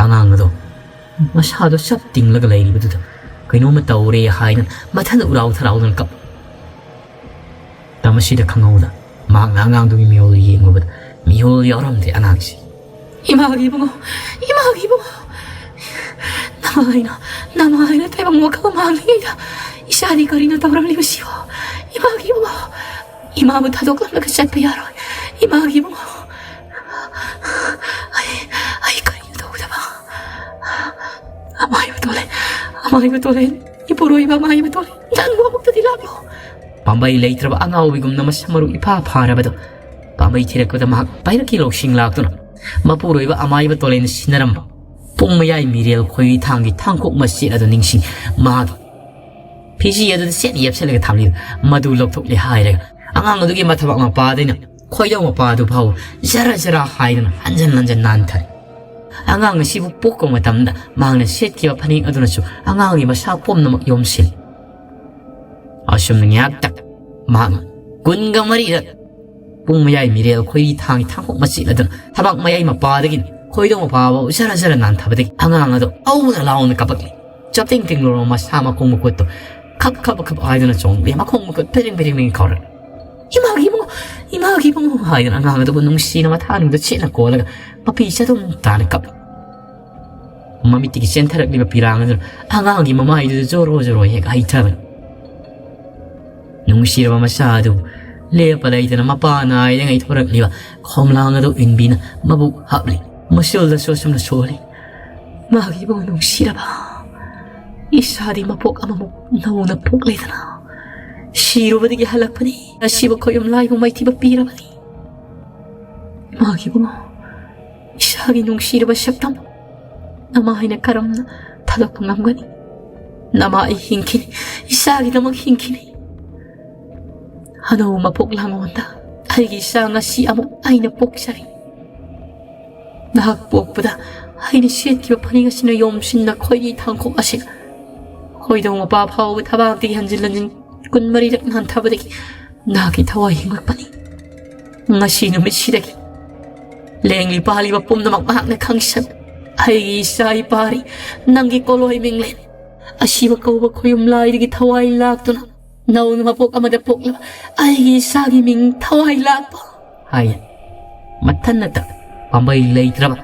ꯑꯉꯥꯡ ꯑꯗꯣ ꯃꯁꯥꯗꯣ ꯆꯞ ꯇꯤꯡꯂꯒ ꯂꯩꯔꯤꯕꯗꯨꯗ ꯀꯩꯅꯣꯝꯃ ꯇꯧꯔꯦ ꯍꯥꯏꯗꯨꯅ ꯃꯊꯟꯗ ꯎꯔꯥꯎ ꯊꯔꯥꯎꯗꯨꯅ ꯀꯞ꯫ ꯃꯁꯤꯗ ꯈꯪꯍꯧꯗ ꯃꯍꯥꯛꯅ ꯑꯉꯥꯡꯗꯨꯒꯤ ꯃꯤꯑꯣꯜꯗꯨ ꯌꯦꯡꯂꯨꯕꯗ ꯃꯤꯑꯣꯜ ꯌꯥꯎꯔꯝꯗ꯭ꯔꯦ ꯑꯉꯥꯡꯁꯤ꯫ "ꯏꯃꯥꯒꯤ ꯏꯕꯨꯡꯉꯣ, ꯏꯃꯥꯒꯤ ꯏꯕꯨꯡꯉꯣ, ꯅꯃꯥꯏꯅ, ꯅꯃꯥꯏꯅ ꯇꯥꯏꯕꯪ ꯋꯥꯈꯜ ꯃꯥꯡꯂꯤꯉꯩꯗ ꯏꯆꯥꯗꯤ ꯀꯔꯤꯅꯣ ꯇꯧꯔꯝꯂꯤꯕꯁꯤꯕꯣ? ꯏꯃꯥꯒꯤ ꯏꯕꯨꯡꯉꯣ, ꯏꯃꯥꯕꯨ ꯊꯥꯗꯣꯛꯂꯝꯂꯒ ꯆꯠꯄ ꯌꯥꯔꯣꯏ꯫ ꯏꯃꯥꯒꯤ ꯏꯕꯨꯡꯉꯣ, ꯑꯩ, ꯑꯩ ꯀꯔꯤꯅꯣ ꯇꯧꯒꯗꯕ? ꯑꯃꯥꯏꯕ ꯇꯣꯂꯦ, ꯑꯃꯥꯏꯕ ꯇꯣꯂꯦ, ꯏꯄꯨꯔꯣꯏꯕ ꯑꯃꯥꯏꯕ ꯇꯣꯂꯦ, ꯅꯪꯕꯨ ꯑꯃꯨꯛꯇꯗꯤ ꯂꯥꯛꯂꯣ꯫" ꯄꯥꯝꯕꯩ ꯂꯩꯇ꯭ꯔꯕ ꯑꯉꯥꯎꯕꯤꯒꯨꯝꯅ ꯃꯁꯝ ꯃꯔꯨ ꯏꯐꯥ ꯐꯥꯔꯕꯗꯣ ꯄꯥꯝꯕꯩ ꯊꯤꯔꯛꯄꯗ ꯃꯍꯥꯛ ꯄꯥꯏꯔꯛꯀꯤ ꯂꯧꯁꯤꯡ ꯂꯥꯛꯇꯨꯅ ꯃꯄꯨꯔꯣꯏꯕ ꯑꯃꯥꯏꯕ ꯇꯣꯂꯦꯟ ꯁꯤꯟꯅꯔꯝꯕ ꯄꯨꯡ ꯃꯌꯥꯏ ꯃꯤꯔꯦꯜ ꯈꯣꯏꯔꯤ ꯊꯥꯡꯒꯤ ꯊꯥꯡꯈꯣꯛ ꯃꯆꯦꯠ ꯑꯗꯨ ꯅꯤꯡꯁꯤꯡ ꯃꯍꯥꯛꯀꯤ ꯐꯤꯖꯤ ꯑꯗꯨꯗ ꯆꯦꯠꯅ ꯌꯦꯞꯁꯤꯜꯂꯒ ꯊꯝꯂꯤꯕ ꯃꯗꯨ ꯂꯧꯊꯣꯛꯂꯦ ꯍꯥꯏꯔꯒ ꯑꯉꯥꯡ ꯑꯗꯨꯒꯤ ꯃꯊꯕꯥꯛ ꯃꯄꯥꯗꯩꯅ ꯈꯣꯏꯗꯧ ꯃꯄꯥꯗꯨ ꯐꯥꯎ ꯖꯔ ꯖꯔ ꯍꯥꯏꯗꯨꯅ ꯍꯟꯖꯟ ꯍꯟꯖꯟ ꯅꯥꯟꯊꯔꯦ꯫ ꯑꯉꯥꯡ ꯑꯁꯤꯕꯨ ꯄꯣꯛꯄ ꯃꯇꯝꯗ ꯃꯍꯥꯛꯅ ꯁꯦꯠꯈꯤꯕ ꯐꯅꯦꯛ ꯑꯗꯨꯅꯁꯨ ꯑꯉꯥꯡꯒꯤ ꯃꯁꯥ ꯄꯨꯝꯅꯃꯛ ꯌꯣꯝꯁꯤꯜꯂꯤ꯫ ꯑꯁꯨꯝꯅ ꯉꯥꯏꯍꯥꯛꯇ ꯃꯍꯥꯛꯅ ꯀꯨꯟꯒ ꯃꯔꯤꯔꯛ ꯄꯨꯡ ꯃꯌꯥꯏ ꯃꯤꯔꯦꯜ ꯈꯣꯏꯔꯤ ꯊꯥꯡꯒꯤ ꯊꯥꯡꯈꯣꯛ ꯃꯆꯦꯠ ꯑꯗꯨꯅ ꯊꯕꯥꯛ ꯃꯌꯥꯏ ꯃꯄꯥꯗꯒꯤ ꯈꯣꯏꯗꯧ ꯃꯄꯥ ꯐꯥꯎ ꯖꯔ ꯖꯔ ꯅꯥꯟꯊꯕꯗꯒꯤ ꯑꯉꯥꯡ ꯑꯗꯨ ꯍꯧꯅ ꯂꯥꯎꯅ ꯀꯞꯄꯛꯂꯤ꯫ ꯆꯞꯇꯤꯡ ꯇꯤꯡꯂꯨꯔꯕ ꯃꯁꯥ ꯃꯈꯣꯡ ꯃꯈꯨꯠꯇꯨ ꯈꯞ ꯈꯞ ꯈꯞ ꯍꯥꯏꯗꯨꯅ ꯆꯣꯡꯂꯛꯂꯤ꯫ ꯃꯈꯣꯡ ꯃꯈꯨꯠ ꯐꯤꯔꯤꯡ ꯐꯤꯔꯤꯡ ꯐꯤꯔꯤꯡ ꯀꯥꯎꯔꯛꯂꯤ꯫ "ꯏꯃꯥꯒꯤ ꯏꯕꯨꯡꯉꯣ, ꯏꯃꯥꯒꯤ ꯏꯕꯨꯡꯉꯣ" ꯍꯥꯏꯗꯨꯅ ꯑꯉꯥꯡ ꯑꯗꯨꯕꯨ ꯅꯨꯡꯁꯤꯅ ꯃꯊꯥꯅꯨꯡꯗ ꯆꯦꯠꯅ ꯀꯣꯜꯂꯒ ꯃꯄꯤ ꯆꯗꯨꯝ ꯇꯥꯅ ꯀꯞꯂꯤ꯫ ꯃꯃꯤꯠꯇꯒꯤ ꯆꯦꯟꯊꯔꯛꯂꯤꯕ ꯄꯤꯔꯥꯡ ꯑꯗꯨꯅ ꯑꯉꯥꯡꯒꯤ ꯃꯃꯥꯏꯗꯨꯗ ꯖꯣꯔꯣ ꯖꯣꯔꯣ ꯍꯦꯛ ꯍꯩꯊꯕꯅꯤ꯫ ꯅꯨꯡꯁꯤꯔꯕ ꯃꯆꯥ ꯑꯗꯨ ꯂꯦꯞꯄ ꯂꯩꯇꯅ ꯃꯄꯥ ꯅꯥꯏꯗꯉꯩ ꯊꯣꯔꯛꯂꯤꯕ ꯈꯣꯝꯂꯥꯡ ꯑꯗꯨ ꯏꯟꯕꯤꯅ ꯃꯕꯨꯛ ꯍꯥꯞꯂꯤ꯫ ꯃꯁꯤꯜꯗꯁꯨ ꯑꯁꯨꯝꯅ ꯁꯣꯜꯂꯤ꯫ "ꯃꯥꯒꯤ ꯏꯕꯨꯡ ꯅꯨꯡꯁꯤꯔꯕ, ꯏꯁꯥꯗꯤ ꯃꯄꯣꯛ ꯑꯃꯃꯨꯛ ꯅꯧꯅ ꯄꯣꯛꯂꯦꯗꯅ ꯁꯤꯔꯨꯕꯗꯒꯤ ꯍꯜꯂꯛꯄꯅꯤ꯫ ꯑꯁꯤꯕ ꯈꯣꯌꯨꯝ ꯂꯥꯏꯕꯨ ꯃꯥꯏꯊꯤꯕ ꯄꯤꯔꯕꯅꯤ꯫ ꯃꯥꯒꯤ ꯏꯕꯨꯡꯉꯣ, ꯏꯁꯥꯒꯤ ꯅꯨꯡꯁꯤꯔꯕ ꯁꯛꯇꯝ ꯅꯃꯥ ꯑꯩꯅ ꯀꯔꯝꯅ ꯊꯥꯗꯣꯛꯄ ꯉꯝꯒꯅꯤ? ꯅꯃꯥ ꯑꯩ ꯍꯤꯡꯈꯤꯅꯤ, ꯏꯆꯥꯒꯤꯗꯃꯛ ꯍꯤꯡꯈꯤꯅꯤ꯫ ꯑꯅꯧꯕ ꯃꯄꯣꯛ ꯂꯥꯡꯉꯣꯟꯗ ꯑꯩꯒꯤ ꯏꯆꯥ ꯉꯁꯤ ꯑꯃꯨꯛ ꯑꯩꯅ ꯄꯣꯛꯆꯔꯤ꯫ ꯅꯍꯥꯛ ꯄꯣꯛꯄꯗ ꯑꯩꯅ ꯁꯦꯠꯈꯤꯕ ꯐꯅꯦꯛ ꯑꯁꯤꯅ ꯌꯣꯝꯁꯤꯟꯅ ꯈꯣꯏꯔꯤ ꯊꯥꯡꯈꯣꯛ ꯑꯁꯤ ꯈꯣꯏꯗꯧ ꯃꯄꯥ ꯐꯥꯎꯕ ꯊꯕꯥꯛꯇꯒꯤ ꯍꯟꯖꯤꯟ ꯍꯟꯖꯤꯟ ꯀꯨꯟꯃꯔꯤꯔꯛ ꯅꯥꯟꯊꯕꯗꯒꯤ ꯅꯍꯥꯛꯀꯤ ꯊꯋꯥꯏ ꯍꯤꯡꯂꯛꯄꯅꯤ꯫ ꯉꯁꯤ ꯅꯨꯃꯤꯠꯁꯤꯗꯒꯤ ꯂꯦꯡꯂꯤ ꯄꯥꯜꯂꯤꯕ ꯄꯨꯝꯅꯃꯛ ꯃꯍꯥꯛꯅ ꯈꯪꯁꯟ, ꯑꯩꯒꯤ ꯏꯆꯥ ꯏꯄꯥꯔꯤ, ꯅꯪꯒꯤ ꯀꯣꯂꯣꯏ ꯃꯤꯡꯂꯦꯟ ꯑꯁꯤꯕ ꯀꯧꯕ ꯈꯣꯌꯨꯝ ꯂꯥꯏꯗꯒꯤ ꯊꯋꯥꯏ ꯂꯥꯛꯇꯨꯅ ꯅꯧꯅ ꯃꯄꯣꯛ ꯑꯃꯗ ꯄꯣꯛꯂꯕ ꯑꯩꯒꯤ ꯏꯆꯥꯒꯤ ꯃꯤꯡ ꯊꯋꯥꯏ ꯂꯥꯛꯄ ꯍꯥꯏ꯫ ꯃꯊꯟꯅꯇ ꯄꯥꯝꯕꯩ ꯂꯩꯇ꯭ꯔꯕ,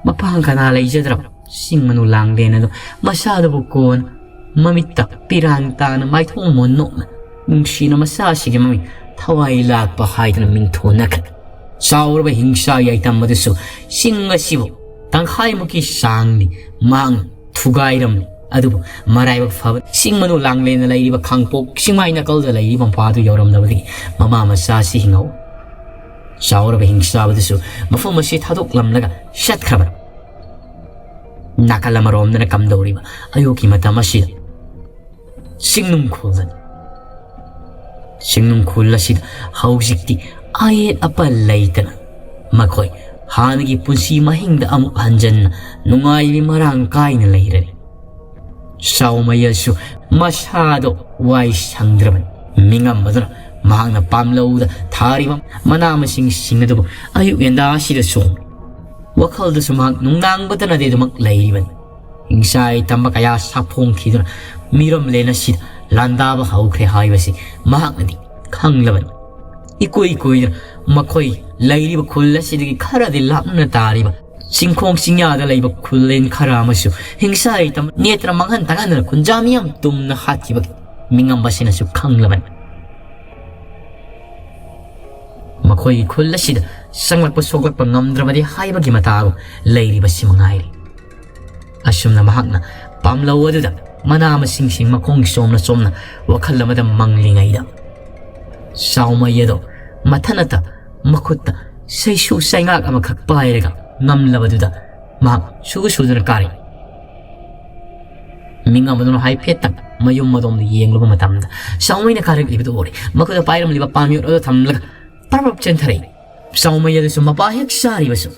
ꯃꯄꯥꯡ ꯀꯅꯥ ꯂꯩꯖꯗ꯭ꯔꯕ ꯆꯤꯡ ꯃꯅꯨ ꯂꯥꯡꯂꯦꯟ ꯑꯗꯣ ꯃꯆꯥꯗꯨꯕꯨ ꯀꯣꯟ ꯃꯃꯤꯠꯇ ꯄꯤꯔꯥꯡ ꯇꯥꯅ ꯃꯥꯏꯊꯣꯡ ꯃꯣꯟ ꯅꯣꯛꯅ ꯅꯨꯡꯁꯤꯅ ꯃꯆꯥ ꯑꯁꯤꯒꯤ ꯃꯃꯤꯡ ꯊꯋꯥꯏ ꯂꯥꯛꯄ ꯍꯥꯏꯗꯨꯅ ꯃꯤꯡꯊꯣꯟꯅꯈ꯭ꯔꯦ꯫ ꯆꯥꯎꯔꯕ ꯍꯤꯡꯁꯥ ꯌꯥꯏꯇꯝ ꯑꯗꯨꯁꯨ ꯆꯤꯡ ꯑꯁꯤꯕꯨ ꯇꯪꯈꯥꯏꯃꯨꯛꯀꯤ ꯆꯥꯡꯅꯤ ꯃꯥꯡ ꯊꯨꯒꯥꯏꯔꯝꯃꯤ꯫ ꯑꯗꯨꯕꯨ ꯃꯔꯥꯏꯕꯛ ꯐꯕ ꯆꯤꯡ ꯃꯅꯨ ꯂꯥꯡꯂꯦꯟꯗ ꯂꯩꯔꯤꯕ ꯈꯥꯡꯄꯣꯛ ꯆꯤꯡꯃꯥꯏ ꯅꯥꯀꯜꯗ ꯂꯩꯔꯤꯕ ꯃꯄꯥ ꯑꯗꯨ ꯌꯧꯔꯝꯗꯕꯗꯒꯤ ꯃꯃꯥ ꯃꯆꯥ ꯑꯁꯤ ꯍꯤꯡꯍꯧ꯫ ꯆꯥꯎꯔꯕ ꯍꯤꯡꯆꯥꯕꯗꯨꯁꯨ ꯃꯐꯝ ꯑꯁꯤ ꯊꯥꯗꯣꯛꯂꯝꯂꯒ ꯆꯠꯈ꯭ꯔꯕꯅꯤ꯫ ꯅꯥꯀꯜ ꯑꯃꯔꯣꯝꯗꯅ ꯀꯝꯗꯧꯔꯤꯕ ꯑꯌꯨꯛꯀꯤ ꯃꯇꯝ ꯑꯁꯤꯗ ꯆꯤꯡꯅꯨꯡ ꯈꯨꯜꯗꯅꯤ꯫ ꯆꯤꯡꯅꯨꯡ ꯈꯨꯜ ꯑꯁꯤꯗ ꯍꯧꯖꯤꯛꯇꯤ ꯑꯌꯦꯠ ꯑꯄꯟ ꯂꯩꯇꯅ ꯃꯈꯣꯏ ꯍꯥꯟꯅꯒꯤ ꯄꯨꯟꯁꯤ ꯃꯍꯤꯡꯗ ꯑꯃꯨꯛ ꯍꯟꯖꯟꯅ ꯅꯨꯡꯉꯥꯏꯕꯤ ꯃꯔꯥꯡ ꯀꯥꯏꯅ ꯂꯩꯔꯅꯤ꯫ ꯆꯥꯎꯃꯩ ꯑꯁꯨ ꯃꯁꯥꯗꯣ ꯋꯥꯏ ꯁꯪꯗ꯭ꯔꯕꯅꯤ꯫ ꯃꯤꯉꯝꯕꯗꯨꯅ ꯃꯍꯥꯛꯅ ꯄꯥꯝꯂꯧꯗ ꯊꯥꯔꯤꯕ ꯃꯅꯥ ꯃꯁꯤꯡꯁꯤꯡ ꯑꯗꯨꯕꯨ ꯑꯌꯨꯛ ꯌꯦꯟꯗꯥ ꯑꯁꯤꯗ ꯁꯣꯡꯏ꯫ ꯋꯥꯈꯜꯗꯁꯨ ꯃꯍꯥꯛ ꯅꯨꯡꯅꯥꯡꯕꯗꯅꯗꯤ ꯑꯗꯨꯃꯛ ꯂꯩꯔꯤꯕꯅꯤ꯫ ꯍꯤꯡꯆꯥꯏ ꯇꯝꯕ ꯀꯌꯥ ꯁꯥꯐꯣꯡꯈꯤꯗꯨꯅ ꯃꯤꯔꯝꯂꯦꯟ ꯑꯁꯤꯗ ꯂꯥꯟꯗꯥꯕ ꯍꯧꯈ꯭ꯔꯦ ꯍꯥꯏꯕꯁꯤ ꯃꯍꯥꯛꯅꯗꯤ ꯈꯪꯂꯕꯅꯤ꯫ ꯏꯀꯨꯏ ꯀꯨꯏꯗꯅ ꯃꯈꯣꯏ ꯂꯩꯔꯤꯕ ꯈꯨꯜ ꯑꯁꯤꯗꯒꯤ ꯈꯔꯗꯤ ꯂꯥꯞꯅ ꯇꯥꯔꯤꯕ ꯆꯤꯡꯈꯣꯡ ꯆꯤꯡꯌꯥꯗ ꯂꯩꯕ ꯈꯨꯜꯂꯦꯟ ꯈꯔ ꯑꯃꯁꯨ ꯍꯤꯡꯁꯥꯏ ꯇꯝꯕ ꯅꯦꯇ꯭ꯔ ꯃꯥꯡꯍꯟ ꯇꯥꯛꯍꯟꯗꯅ ꯈꯨꯟꯖꯥ ꯃꯤꯌꯥꯝ ꯇꯨꯝꯅ ꯍꯥꯠꯈꯤꯕꯒꯤ ꯃꯤꯉꯝꯕꯁꯤꯅꯁꯨ ꯈꯪꯂꯕꯅꯤ꯫ ꯃꯈꯣꯏꯒꯤ ꯈꯨꯜ ꯑꯁꯤꯗ ꯆꯪꯂꯛꯄ ꯁꯣꯛꯂꯛꯄ ꯉꯝꯗ꯭ꯔꯕꯗꯤ ꯍꯥꯏꯕꯒꯤ ꯃꯇꯥꯒꯨꯝ ꯂꯩꯔꯤꯕꯁꯤ ꯃꯉꯥꯏꯔꯦ꯫ ꯑꯁꯨꯝꯅ ꯃꯍꯥꯛꯅ ꯄꯥꯝꯂꯧ ꯑꯗꯨꯗ ꯃꯅꯥ ꯃꯁꯤꯡꯁꯤꯡ ꯃꯈꯣꯡ ꯆꯣꯝꯅ ꯆꯣꯝꯅ ꯋꯥꯈꯜ ꯑꯃꯗ ꯃꯪꯂꯤꯉꯩꯗ ꯆꯥꯎꯃꯩ ꯑꯗꯣ ꯃꯊꯟꯅꯇ ꯃꯈꯨꯠꯇ ꯆꯩꯁꯨ ꯆꯩꯉꯥꯛ ꯑꯃꯈꯛ ꯄꯥꯏꯔꯒ ꯉꯝꯂꯕꯗꯨꯗ ꯃꯍꯥꯛ ꯁꯨꯒ ꯁꯨꯗꯨꯅ ꯀꯥꯔꯛꯏ꯫ ꯃꯤꯉꯝ ꯑꯗꯨꯅ ꯍꯥꯏꯐꯦꯠꯇꯪ ꯃꯌꯨꯝ ꯑꯗꯣꯝꯗ ꯌꯦꯡꯂꯨꯕ ꯃꯇꯝꯗ ꯆꯥꯎꯃꯩꯅ ꯀꯥꯔꯛꯂꯤꯕꯗꯨ ꯎꯔꯦ꯫ ꯃꯈꯨꯠꯇ ꯄꯥꯏꯔꯝꯂꯤꯕ ꯄꯥꯝꯌꯣꯠ ꯑꯗꯨ ꯊꯝꯂꯒ ꯄ꯭ꯔꯞ ꯄ꯭ꯔꯞ ꯆꯦꯟꯊꯔꯛꯏ꯫ ꯆꯥꯎꯃꯩ ꯑꯗꯨꯁꯨ ꯃꯄꯥ ꯍꯦꯛ ꯆꯥꯔꯤꯕꯁꯨ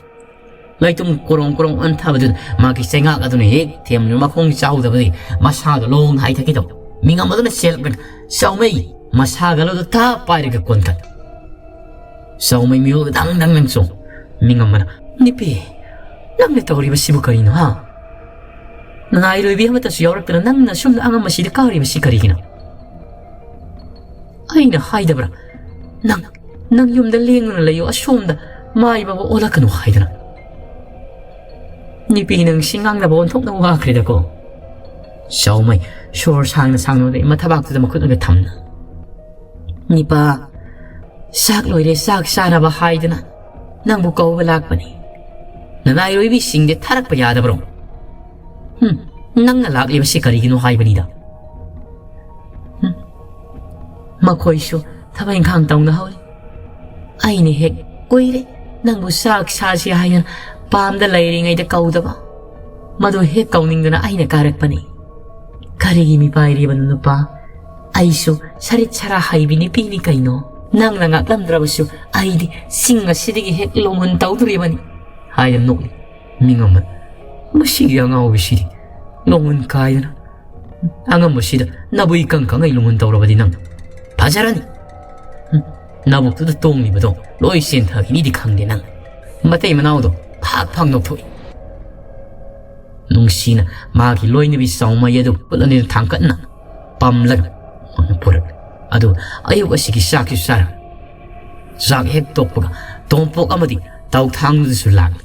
ꯂꯩꯇꯨꯝ ꯀꯣꯔꯣꯡ ꯀꯣꯔꯣꯡ ꯑꯣꯟꯊꯕꯗꯨꯗ ꯃꯥꯒꯤ ꯆꯩꯉꯥꯛ ꯑꯗꯨꯅ ꯍꯦꯛ ꯊꯦꯝꯂꯨꯔ ꯃꯈꯣꯡ ꯆꯥꯎꯗꯕꯗꯒꯤ ꯃꯁꯥꯗꯣ ꯂꯣꯡ ꯍꯥꯏꯊꯈꯤꯗꯧ꯫ ꯃꯤꯉꯝ ꯑꯗꯨꯅ ꯆꯦꯜꯂꯛꯂꯒ ꯆꯥꯎꯃꯩ ꯃꯁꯥꯒ ꯂꯧꯗꯨ ꯊꯥ ꯄꯥꯏꯔꯒ ꯀꯣꯟꯈꯠ꯫ ꯆꯥꯎꯃꯩ ꯃꯤꯌꯣꯜ ꯗꯪ ꯗꯪ ꯗꯪ ꯆꯣꯡ꯫ ꯃꯤꯉꯝꯕꯅ, "ꯅꯨꯄꯤ, ꯅꯪꯅ ꯇꯧꯔꯤꯕꯁꯤꯕꯨ ꯀꯔꯤꯅꯣ, ꯍꯥ? ꯅꯅꯥꯏꯔꯣꯏꯕꯤ ꯑꯃꯠꯇꯁꯨ ꯌꯥꯎꯔꯛꯇꯅ ꯅꯪꯅ ꯑꯁꯨꯝꯅ ꯑꯉꯝꯕꯁꯤꯗ ꯀꯥꯔꯤꯕꯁꯤ ꯀꯔꯤꯒꯤꯅꯣ? ꯑꯩꯅ ꯍꯥꯏꯗꯕ꯭ꯔꯥ? ꯅꯪ, ꯅꯪ ꯌꯨꯝꯗ ꯂꯦꯡꯗꯨꯅ ꯂꯩꯌꯨ, ꯑꯁꯣꯝꯗ ꯃꯥꯏ ꯃꯥꯕ ꯑꯣꯜꯂꯛꯀꯅꯨ ꯍꯥꯏꯗꯅ?" ꯅꯨꯄꯤ ꯅꯪ ꯁꯤ ꯉꯥꯡꯅꯕ ꯑꯣꯟꯊꯣꯛꯅ ꯋꯥꯈ꯭ꯔꯦꯗꯀꯣ꯫ ꯆꯥꯎꯃꯩ ꯁꯣꯔ ꯁꯥꯡꯅ ꯁꯥꯡꯅ ꯃꯊꯕꯥꯛꯇꯨꯗ ꯃꯈꯨꯠ ꯑꯗꯨ ꯊꯝꯅ, "ꯅꯤꯄꯥ, ꯆꯥꯛ ꯂꯣꯏꯔꯦ, ꯆꯥꯛ ꯆꯥꯅꯕ ꯍꯥꯏꯗꯅ ꯅꯪꯕꯨ ꯀꯧꯕ ꯂꯥꯛꯄꯅꯤ꯫ ꯅꯅꯥꯏꯔꯣꯏꯕꯤꯁꯤꯡꯗꯤ ꯊꯥꯔꯛꯄ ꯌꯥꯗꯕ꯭ꯔꯣ? ꯍꯨꯝ, ꯅꯪꯅ ꯂꯥꯛꯂꯤꯕꯁꯤ ꯀꯔꯤꯒꯤꯅꯣ ꯍꯥꯏꯕꯅꯤꯗ?" ꯍꯨꯝ, ꯃꯈꯣꯏꯁꯨ ꯊꯕꯛ ꯏꯪꯈꯥꯡ ꯇꯧꯅꯍꯧꯔꯤ꯫ ꯑꯩꯅ ꯍꯦꯛ ꯀꯨꯏꯔꯦ ꯅꯪꯕꯨ ꯆꯥꯛ ꯆꯥꯁꯤ ꯍꯥꯏꯅ ꯄꯥꯝꯗ ꯂꯩꯔꯤꯉꯩꯗ ꯀꯧꯗꯕ꯫ ꯃꯗꯨ ꯍꯦꯛ ꯀꯧꯅꯤꯡꯗꯅ ꯑꯩꯅ ꯀꯥꯔꯛꯄꯅꯤ꯫ ꯀꯔꯤꯒꯤ ꯃꯤꯄꯥꯏꯔꯤꯕꯅꯣ ꯅꯨꯄꯥ? ꯑꯩꯁꯨ ꯁꯔꯤꯠ ꯁꯔꯥ ꯍꯩꯕꯤ ꯅꯨꯄꯤꯅꯤ ꯀꯩꯅꯣ꯫ ꯅꯪꯅ ꯉꯥꯛꯂꯝꯗ꯭ꯔꯕꯁꯨ ꯑꯩꯗꯤ ꯆꯤꯡ ꯑꯁꯤꯗꯒꯤ ꯍꯦꯛ ꯂꯣꯡꯍꯨꯟ ꯇꯧꯗꯣꯔꯤꯕꯅꯤ ꯍꯥꯏꯅ ꯅꯣꯛꯂꯤ꯫ ꯃꯤꯉꯝꯕ, ꯃꯁꯤꯒꯤ ꯑꯉꯥꯎꯕꯤꯁꯤꯗꯤ ꯂꯣꯡꯍꯨꯟ ꯀꯥꯏꯗꯅ ꯑꯉꯝꯕꯁꯤꯗ ꯅꯕꯨ ꯏꯀꯪ ꯀꯪꯉꯩ ꯂꯣꯡꯍꯨꯟ ꯇꯧꯔꯕꯗꯤ ꯅꯪ ꯐꯖꯔꯅꯤ꯫ ꯍꯨꯝ, ꯅꯕꯨꯛꯇꯨꯗ ꯇꯣꯡꯂꯤꯕꯗꯣ ꯂꯣꯏ ꯆꯦꯟꯊꯈꯤꯅꯤꯗꯤ ꯈꯪꯗꯦ ꯅꯪ꯫ ꯃꯇꯩ ꯃꯅꯥꯎꯗꯣ ꯐꯥꯛ ꯐꯥꯛ ꯅꯣꯛꯊꯣꯛꯏ꯫ ꯅꯨꯡꯁꯤꯅ ꯃꯥꯒꯤ ꯂꯣꯏꯅꯕꯤ ꯆꯥꯎꯃꯩ ꯑꯗꯨ ꯈꯨꯠ ꯑꯅꯤꯗꯨ ꯊꯥꯡꯀꯠꯅ ꯄꯝꯂꯒ ꯃꯥꯅ ꯄꯨꯔꯛꯂꯦ꯫ ꯑꯗꯨ ꯑꯌꯨꯛ ꯑꯁꯤꯒꯤ ꯆꯥꯛꯁꯨ ꯆꯥꯔꯦ꯫ ꯆꯥꯛ ꯍꯦꯛ ꯇꯣꯛꯄꯒ ꯇꯣꯝꯄꯣꯛ ꯑꯃꯗꯤ ꯇꯧꯊꯥꯡꯗꯨꯗꯁꯨ ꯂꯥꯛꯂꯦ꯫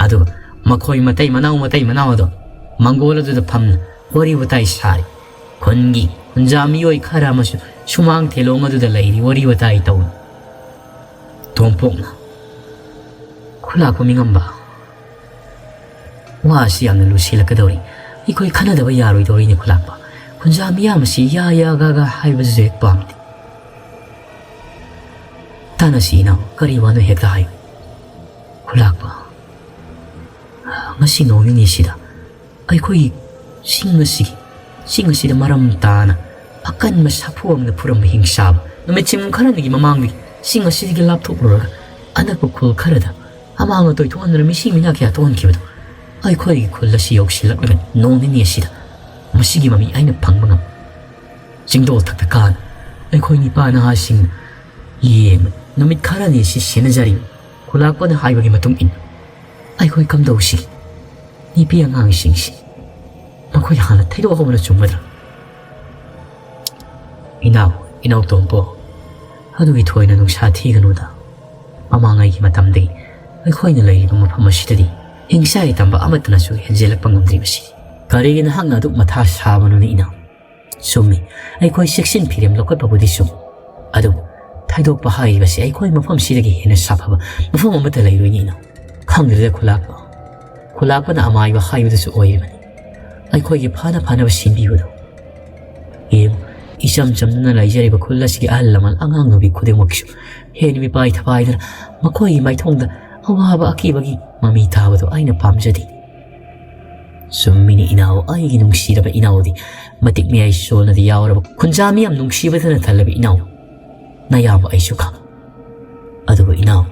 ꯑꯗꯨꯒ ꯃꯈꯣꯏ ꯃꯇꯩ ꯃꯅꯥꯎ, ꯃꯇꯩ ꯃꯅꯥꯎ ꯑꯗꯣ ꯃꯪꯒꯣꯜ ꯑꯗꯨꯗ ꯐꯝꯅ ꯋꯥꯔꯤ ꯋꯥꯇꯥꯏ ꯁꯥꯔꯤ꯫ ꯈꯨꯟꯒꯤ ꯈꯨꯟꯖꯥ ꯃꯤꯑꯣꯏ ꯈꯔ ꯑꯃꯁꯨ ꯁꯨꯃꯥꯡ ꯊꯦꯂꯣꯡ ꯑꯗꯨꯗ ꯂꯩꯔꯤ, ꯋꯥꯔꯤ ꯋꯥꯇꯥꯏ ꯇꯧꯔꯤ꯫ ꯇꯣꯝꯄꯣꯛꯅ, "ꯈꯨꯂꯥꯛꯄ ꯃꯤꯉꯝꯕ, ꯋꯥ ꯑꯁꯤ ꯌꯥꯝꯅ ꯂꯨꯁꯤꯜꯂꯛꯀꯗꯧꯔꯤ꯫ ꯑꯩꯈꯣꯏ ꯈꯟꯅꯗꯕ ꯌꯥꯔꯣꯏꯗꯧꯔꯤꯅꯦ ꯈꯨꯂꯥꯛꯄ꯫ ꯈꯨꯟꯖꯥ ꯃꯤꯌꯥꯝ ꯑꯁꯤ ꯌꯥ ꯌꯥ ꯒꯥ ꯒꯥ ꯍꯥꯏꯕꯁꯤꯁꯨ ꯍꯦꯛ ꯄꯥꯝꯗꯦ꯫ ꯇꯥꯟꯅꯁꯤ ꯏꯅꯥꯎ, ꯀꯔꯤ ꯋꯥꯅꯣ ꯍꯦꯛꯇ ꯍꯥꯏꯌꯨ꯫" ꯈꯨꯂꯥꯛꯄ, ꯉꯁꯤ ꯅꯣꯡ ꯅꯤꯅꯤꯁꯤꯗ ꯑꯩꯈꯣꯏꯒꯤ ꯆꯤꯡ ꯑꯁꯤꯒꯤ, ꯆꯤꯡ ꯑꯁꯤꯗ ꯃꯔꯝ ꯇꯥꯅ ꯑꯀꯟꯕ ꯁꯥꯐꯨ ꯑꯃꯅ ꯐꯨꯔꯝꯕ ꯍꯤꯡꯁꯥꯕ ꯅꯨꯃꯤꯠ ꯆꯤꯡ ꯈꯔꯅꯤꯒꯤ ꯃꯃꯥꯡꯗꯒꯤ ꯆꯤꯡ ꯑꯁꯤꯗꯒꯤ ꯂꯥꯞꯊꯣꯛꯂꯨꯔꯒ ꯑꯅꯛꯄ ꯈꯨꯜ ꯈꯔꯗ ꯑꯃꯥꯡ ꯑꯇꯣꯏ ꯊꯣꯛꯍꯟꯗꯨꯅ ꯃꯤꯁꯤ ꯃꯤꯅꯥ ꯀꯌꯥ ꯊꯣꯛꯍꯟꯈꯤꯕꯗꯣ ꯑꯩꯈꯣꯏꯒꯤ ꯈꯨꯜ ꯑꯁꯤ ꯌꯧꯁꯤꯜꯂꯛꯂꯒ ꯅꯣꯡ ꯅꯤꯅꯤ ꯑꯁꯤꯗ ꯃꯁꯤꯒꯤ ꯃꯃꯤ ꯑꯩꯅ ꯐꯪꯕ ꯉꯝ꯫ ꯆꯤꯡꯗꯣꯜ ꯊꯛꯇ ꯀꯥꯅ ꯑꯩꯈꯣꯏ ꯅꯤꯄꯥ ꯅꯍꯥꯁꯤꯡ ꯌꯦꯡꯕ ꯅꯨꯃꯤꯠ ꯈꯔꯅꯤ ꯑꯁꯤ ꯁꯦꯟꯅꯖꯔꯤ꯫ ꯈꯨꯂꯥꯛꯄꯅ ꯍꯥꯏꯕꯒꯤ ꯃꯇꯨꯡ ꯏꯟꯅ ꯑꯩꯈꯣꯏ ꯀꯝꯗꯧꯁꯤꯒꯦ? ꯅꯨꯄꯤ ꯑꯉꯥꯡꯁꯤꯡꯁꯤ ꯃꯈꯣꯏ ꯍꯥꯟꯅ ꯊꯩꯗꯣꯛꯍꯧꯕꯅ ꯆꯨꯝꯒꯗ꯭ꯔꯥ? ꯏꯅꯥꯎ, ꯏꯅꯥꯎ ꯇꯣꯝꯄꯣ, ꯑꯗꯨꯒꯤ ꯊꯣꯏꯅ ꯅꯨꯡꯁꯥ ꯊꯤꯒꯅꯨꯗ꯫ ꯃꯃꯥꯡꯉꯩꯒꯤ ꯃꯇꯝꯗꯒꯤ ꯑꯩꯈꯣꯏꯅ ꯂꯩꯔꯤꯕ ꯃꯐꯝ ꯑꯁꯤꯗꯗꯤ ꯍꯤꯡꯁꯥ ꯇꯝꯕ ꯑꯃꯠꯇꯅꯁꯨ ꯍꯦꯟꯖꯤꯜꯂꯛꯄ ꯉꯝꯗ꯭ꯔꯤꯕꯁꯤ꯫ ꯀꯔꯤꯒꯤ ꯅꯍꯥꯛꯅ ꯑꯗꯨꯛ ꯃꯊꯥ ꯁꯥꯕꯅꯣꯅꯦ ꯏꯅꯥꯎ? ꯆꯨꯝꯃꯤ, ꯑꯩꯈꯣꯏ ꯆꯦꯛꯁꯤꯟ ꯐꯤꯔꯦꯝ ꯂꯧꯈꯠꯄꯕꯨꯗꯤ ꯆꯨꯝꯃꯤ, ꯑꯗꯨꯕꯨ ꯊꯩꯗꯣꯛꯄ ꯍꯥꯏꯔꯤꯕꯁꯤ ꯑꯩꯈꯣꯏ ꯃꯐꯝꯁꯤꯗꯒꯤ ꯍꯦꯟꯅ ꯁꯥꯐꯕ ꯃꯐꯝ ꯑꯃꯠꯇ ꯂꯩꯔꯣꯏꯅꯦ ꯏꯅꯥꯎ꯫ ꯈꯪꯗ꯭ꯔꯦꯗ ꯈꯨꯂꯥꯛꯄ꯫ ꯈꯨꯂꯥꯛꯄꯅ ꯑꯃꯥꯏꯕ ꯍꯥꯏꯕꯗꯨꯁꯨ ꯑꯣꯏꯔꯤꯕꯅꯤ꯫ ꯑꯩꯈꯣꯏꯒꯤ ꯐꯅ ꯐꯅꯕ ꯁꯤꯟꯕꯤꯕꯗꯣ꯫ ꯌꯦꯡꯉꯨ, ꯏꯆꯝ ꯆꯝꯅ ꯂꯩꯖꯔꯤꯕ ꯈꯨꯜ ꯑꯁꯤꯒꯤ ꯑꯍꯜ ꯂꯃꯟ ꯑꯉꯥꯡ ꯅꯨꯕꯤ ꯈꯨꯗꯤꯡꯃꯛꯁꯨ ꯍꯦꯟ ꯃꯤꯄꯥꯏ ꯊꯄꯥꯏꯗꯅ ꯃꯈꯣꯏꯒꯤ ꯃꯥꯏꯊꯣꯡꯗ ꯑꯋꯥꯕ ꯑꯀꯤꯕꯒꯤ ꯃꯃꯤ ꯊꯥꯕꯗꯣ ꯑꯩꯅ ꯄꯥꯝꯖꯗꯦ꯫ ꯆꯨꯝꯃꯤꯅꯤ ꯏꯅꯥꯎ, ꯑꯩꯒꯤ ꯅꯨꯡꯁꯤꯔꯕ ꯏꯅꯥꯎꯗꯤ ꯃꯇꯤꯛ ꯃꯌꯥꯏ ꯆꯣꯟꯅꯗꯤ ꯌꯥꯎꯔꯕ ꯈꯨꯟꯖꯥ ꯃꯤꯌꯥꯝ ꯅꯨꯡꯁꯤꯕꯗꯅ ꯊꯜꯂꯕ ꯏꯅꯥꯎ꯫ ꯅꯌꯥꯝꯕ ꯑꯩꯁꯨ ꯈꯪ꯫ ꯑꯗꯨꯕꯨ ꯏꯅꯥꯎ,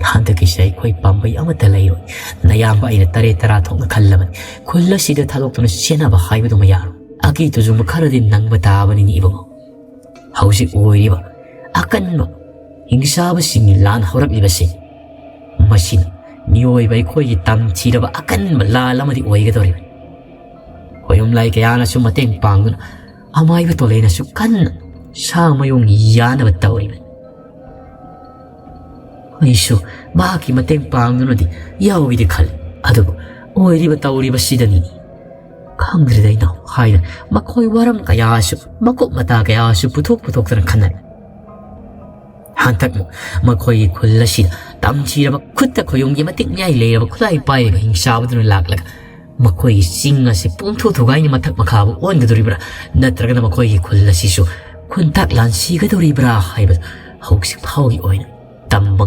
ꯍꯟꯗꯛꯀꯤꯁꯦ ꯑꯩꯈꯣꯏ ꯄꯥꯝꯕꯩ ꯑꯃꯠꯇ ꯂꯩꯔꯣꯏ꯫ ꯅꯌꯥꯝꯕ ꯑꯩꯅ ꯇꯔꯦꯠ ꯇꯔꯥ ꯊꯣꯛꯅ ꯈꯜꯂꯕꯅꯤ꯫ ꯈꯨꯜ ꯑꯁꯤꯗ ꯊꯥꯗꯣꯛꯇꯨꯅ ꯆꯦꯟꯅꯕ ꯍꯥꯏꯕꯗꯨꯃ ꯌꯥꯔꯣꯏ꯫ ꯑꯀꯤ ꯇꯨꯖꯨꯡꯕ ꯈꯔꯗꯤ ꯅꯪꯕ ꯇꯥꯕꯅꯤꯅꯦ ꯏꯕꯨꯡꯉꯣ꯫ ꯍꯧꯖꯤꯛ ꯑꯣꯏꯔꯤꯕ ꯑꯀꯟꯕ ꯍꯤꯡꯁꯥꯕꯁꯤꯡꯒꯤ ꯂꯥꯟ ꯍꯧꯔꯛꯂꯤꯕꯁꯤ ꯃꯁꯤꯅ ꯃꯤꯑꯣꯏꯕ ꯑꯩꯈꯣꯏꯒꯤ ꯇꯝꯊꯤꯔꯕ ꯑꯀꯟꯕ ꯂꯥꯜ ꯑꯃꯗꯤ ꯑꯣꯏꯒꯗꯧꯔꯤꯕꯅꯤ꯫ ꯈꯣꯌꯨꯝ ꯂꯥꯏ ꯀꯌꯥꯅꯁꯨ ꯃꯇꯦꯡ ꯄꯥꯡꯗꯨꯅ ꯑꯃꯥꯏꯕ ꯇꯣꯂꯩꯅꯁꯨ ꯀꯟꯅ ꯁꯥ ꯃꯌꯨꯡ ꯌꯥꯅꯕ ꯇꯧꯔꯤꯕꯅꯤ꯫ ꯑꯩꯁꯨ ꯃꯍꯥꯛꯀꯤ ꯃꯇꯦꯡ ꯄꯥꯡꯗꯨꯅꯗꯤ ꯌꯥꯎꯏꯗꯤ ꯈꯜꯂꯤ, ꯑꯗꯨꯕꯨ ꯑꯣꯏꯔꯤꯕ ꯇꯧꯔꯤꯕꯁꯤꯗꯅꯤ꯫ ꯈꯪꯗ꯭ꯔꯦꯗ ꯏꯅꯥꯎ ꯍꯥꯏꯅ ꯃꯈꯣꯏ ꯋꯥꯔꯝ ꯀꯌꯥꯁꯨ ꯃꯀꯨꯞ ꯃꯇꯥ ꯀꯌꯥꯁꯨ ꯄꯨꯊꯣꯛ ꯄꯨꯊꯣꯛꯇꯅ ꯈꯟꯅꯔꯤ꯫ ꯍꯟꯗꯛꯃꯨꯛ ꯃꯈꯣꯏꯒꯤ ꯈꯨꯜ ꯑꯁꯤꯗ ꯇꯝꯊꯤꯔꯕ ꯈꯨꯠꯇ ꯈꯣꯌꯨꯝꯒꯤ ꯃꯇꯤꯛ ꯃꯌꯥꯏ ꯂꯩꯔꯕ ꯈꯨꯠꯂꯥꯏ ꯄꯥꯏꯔꯤꯕ ꯍꯤꯡꯁꯥꯕꯗꯨꯅ ꯂꯥꯛꯂꯒ ꯃꯈꯣꯏꯒꯤ ꯆꯤꯡ ꯑꯁꯤ ꯄꯨꯝꯊꯨ ꯊꯨꯒꯥꯏꯅ ꯃꯊꯛ ꯃꯈꯥꯕꯨ ꯑꯣꯟꯒꯗꯧꯔꯤꯕ꯭ꯔꯥ, ꯅꯠꯇ꯭ꯔꯒꯅ ꯃꯈꯣꯏꯒꯤ ꯈꯨꯜ ꯑꯁꯤꯁꯨ ꯈꯨꯟꯇꯥꯛ ꯂꯥꯟ ꯁꯤꯒꯗꯧꯔꯤꯕ꯭ꯔꯥ ꯍꯥꯏꯕꯗꯨ ꯍꯧꯖꯤꯛ ꯐꯥꯎꯒꯤ ꯑꯣꯏꯅ ꯇꯝꯕ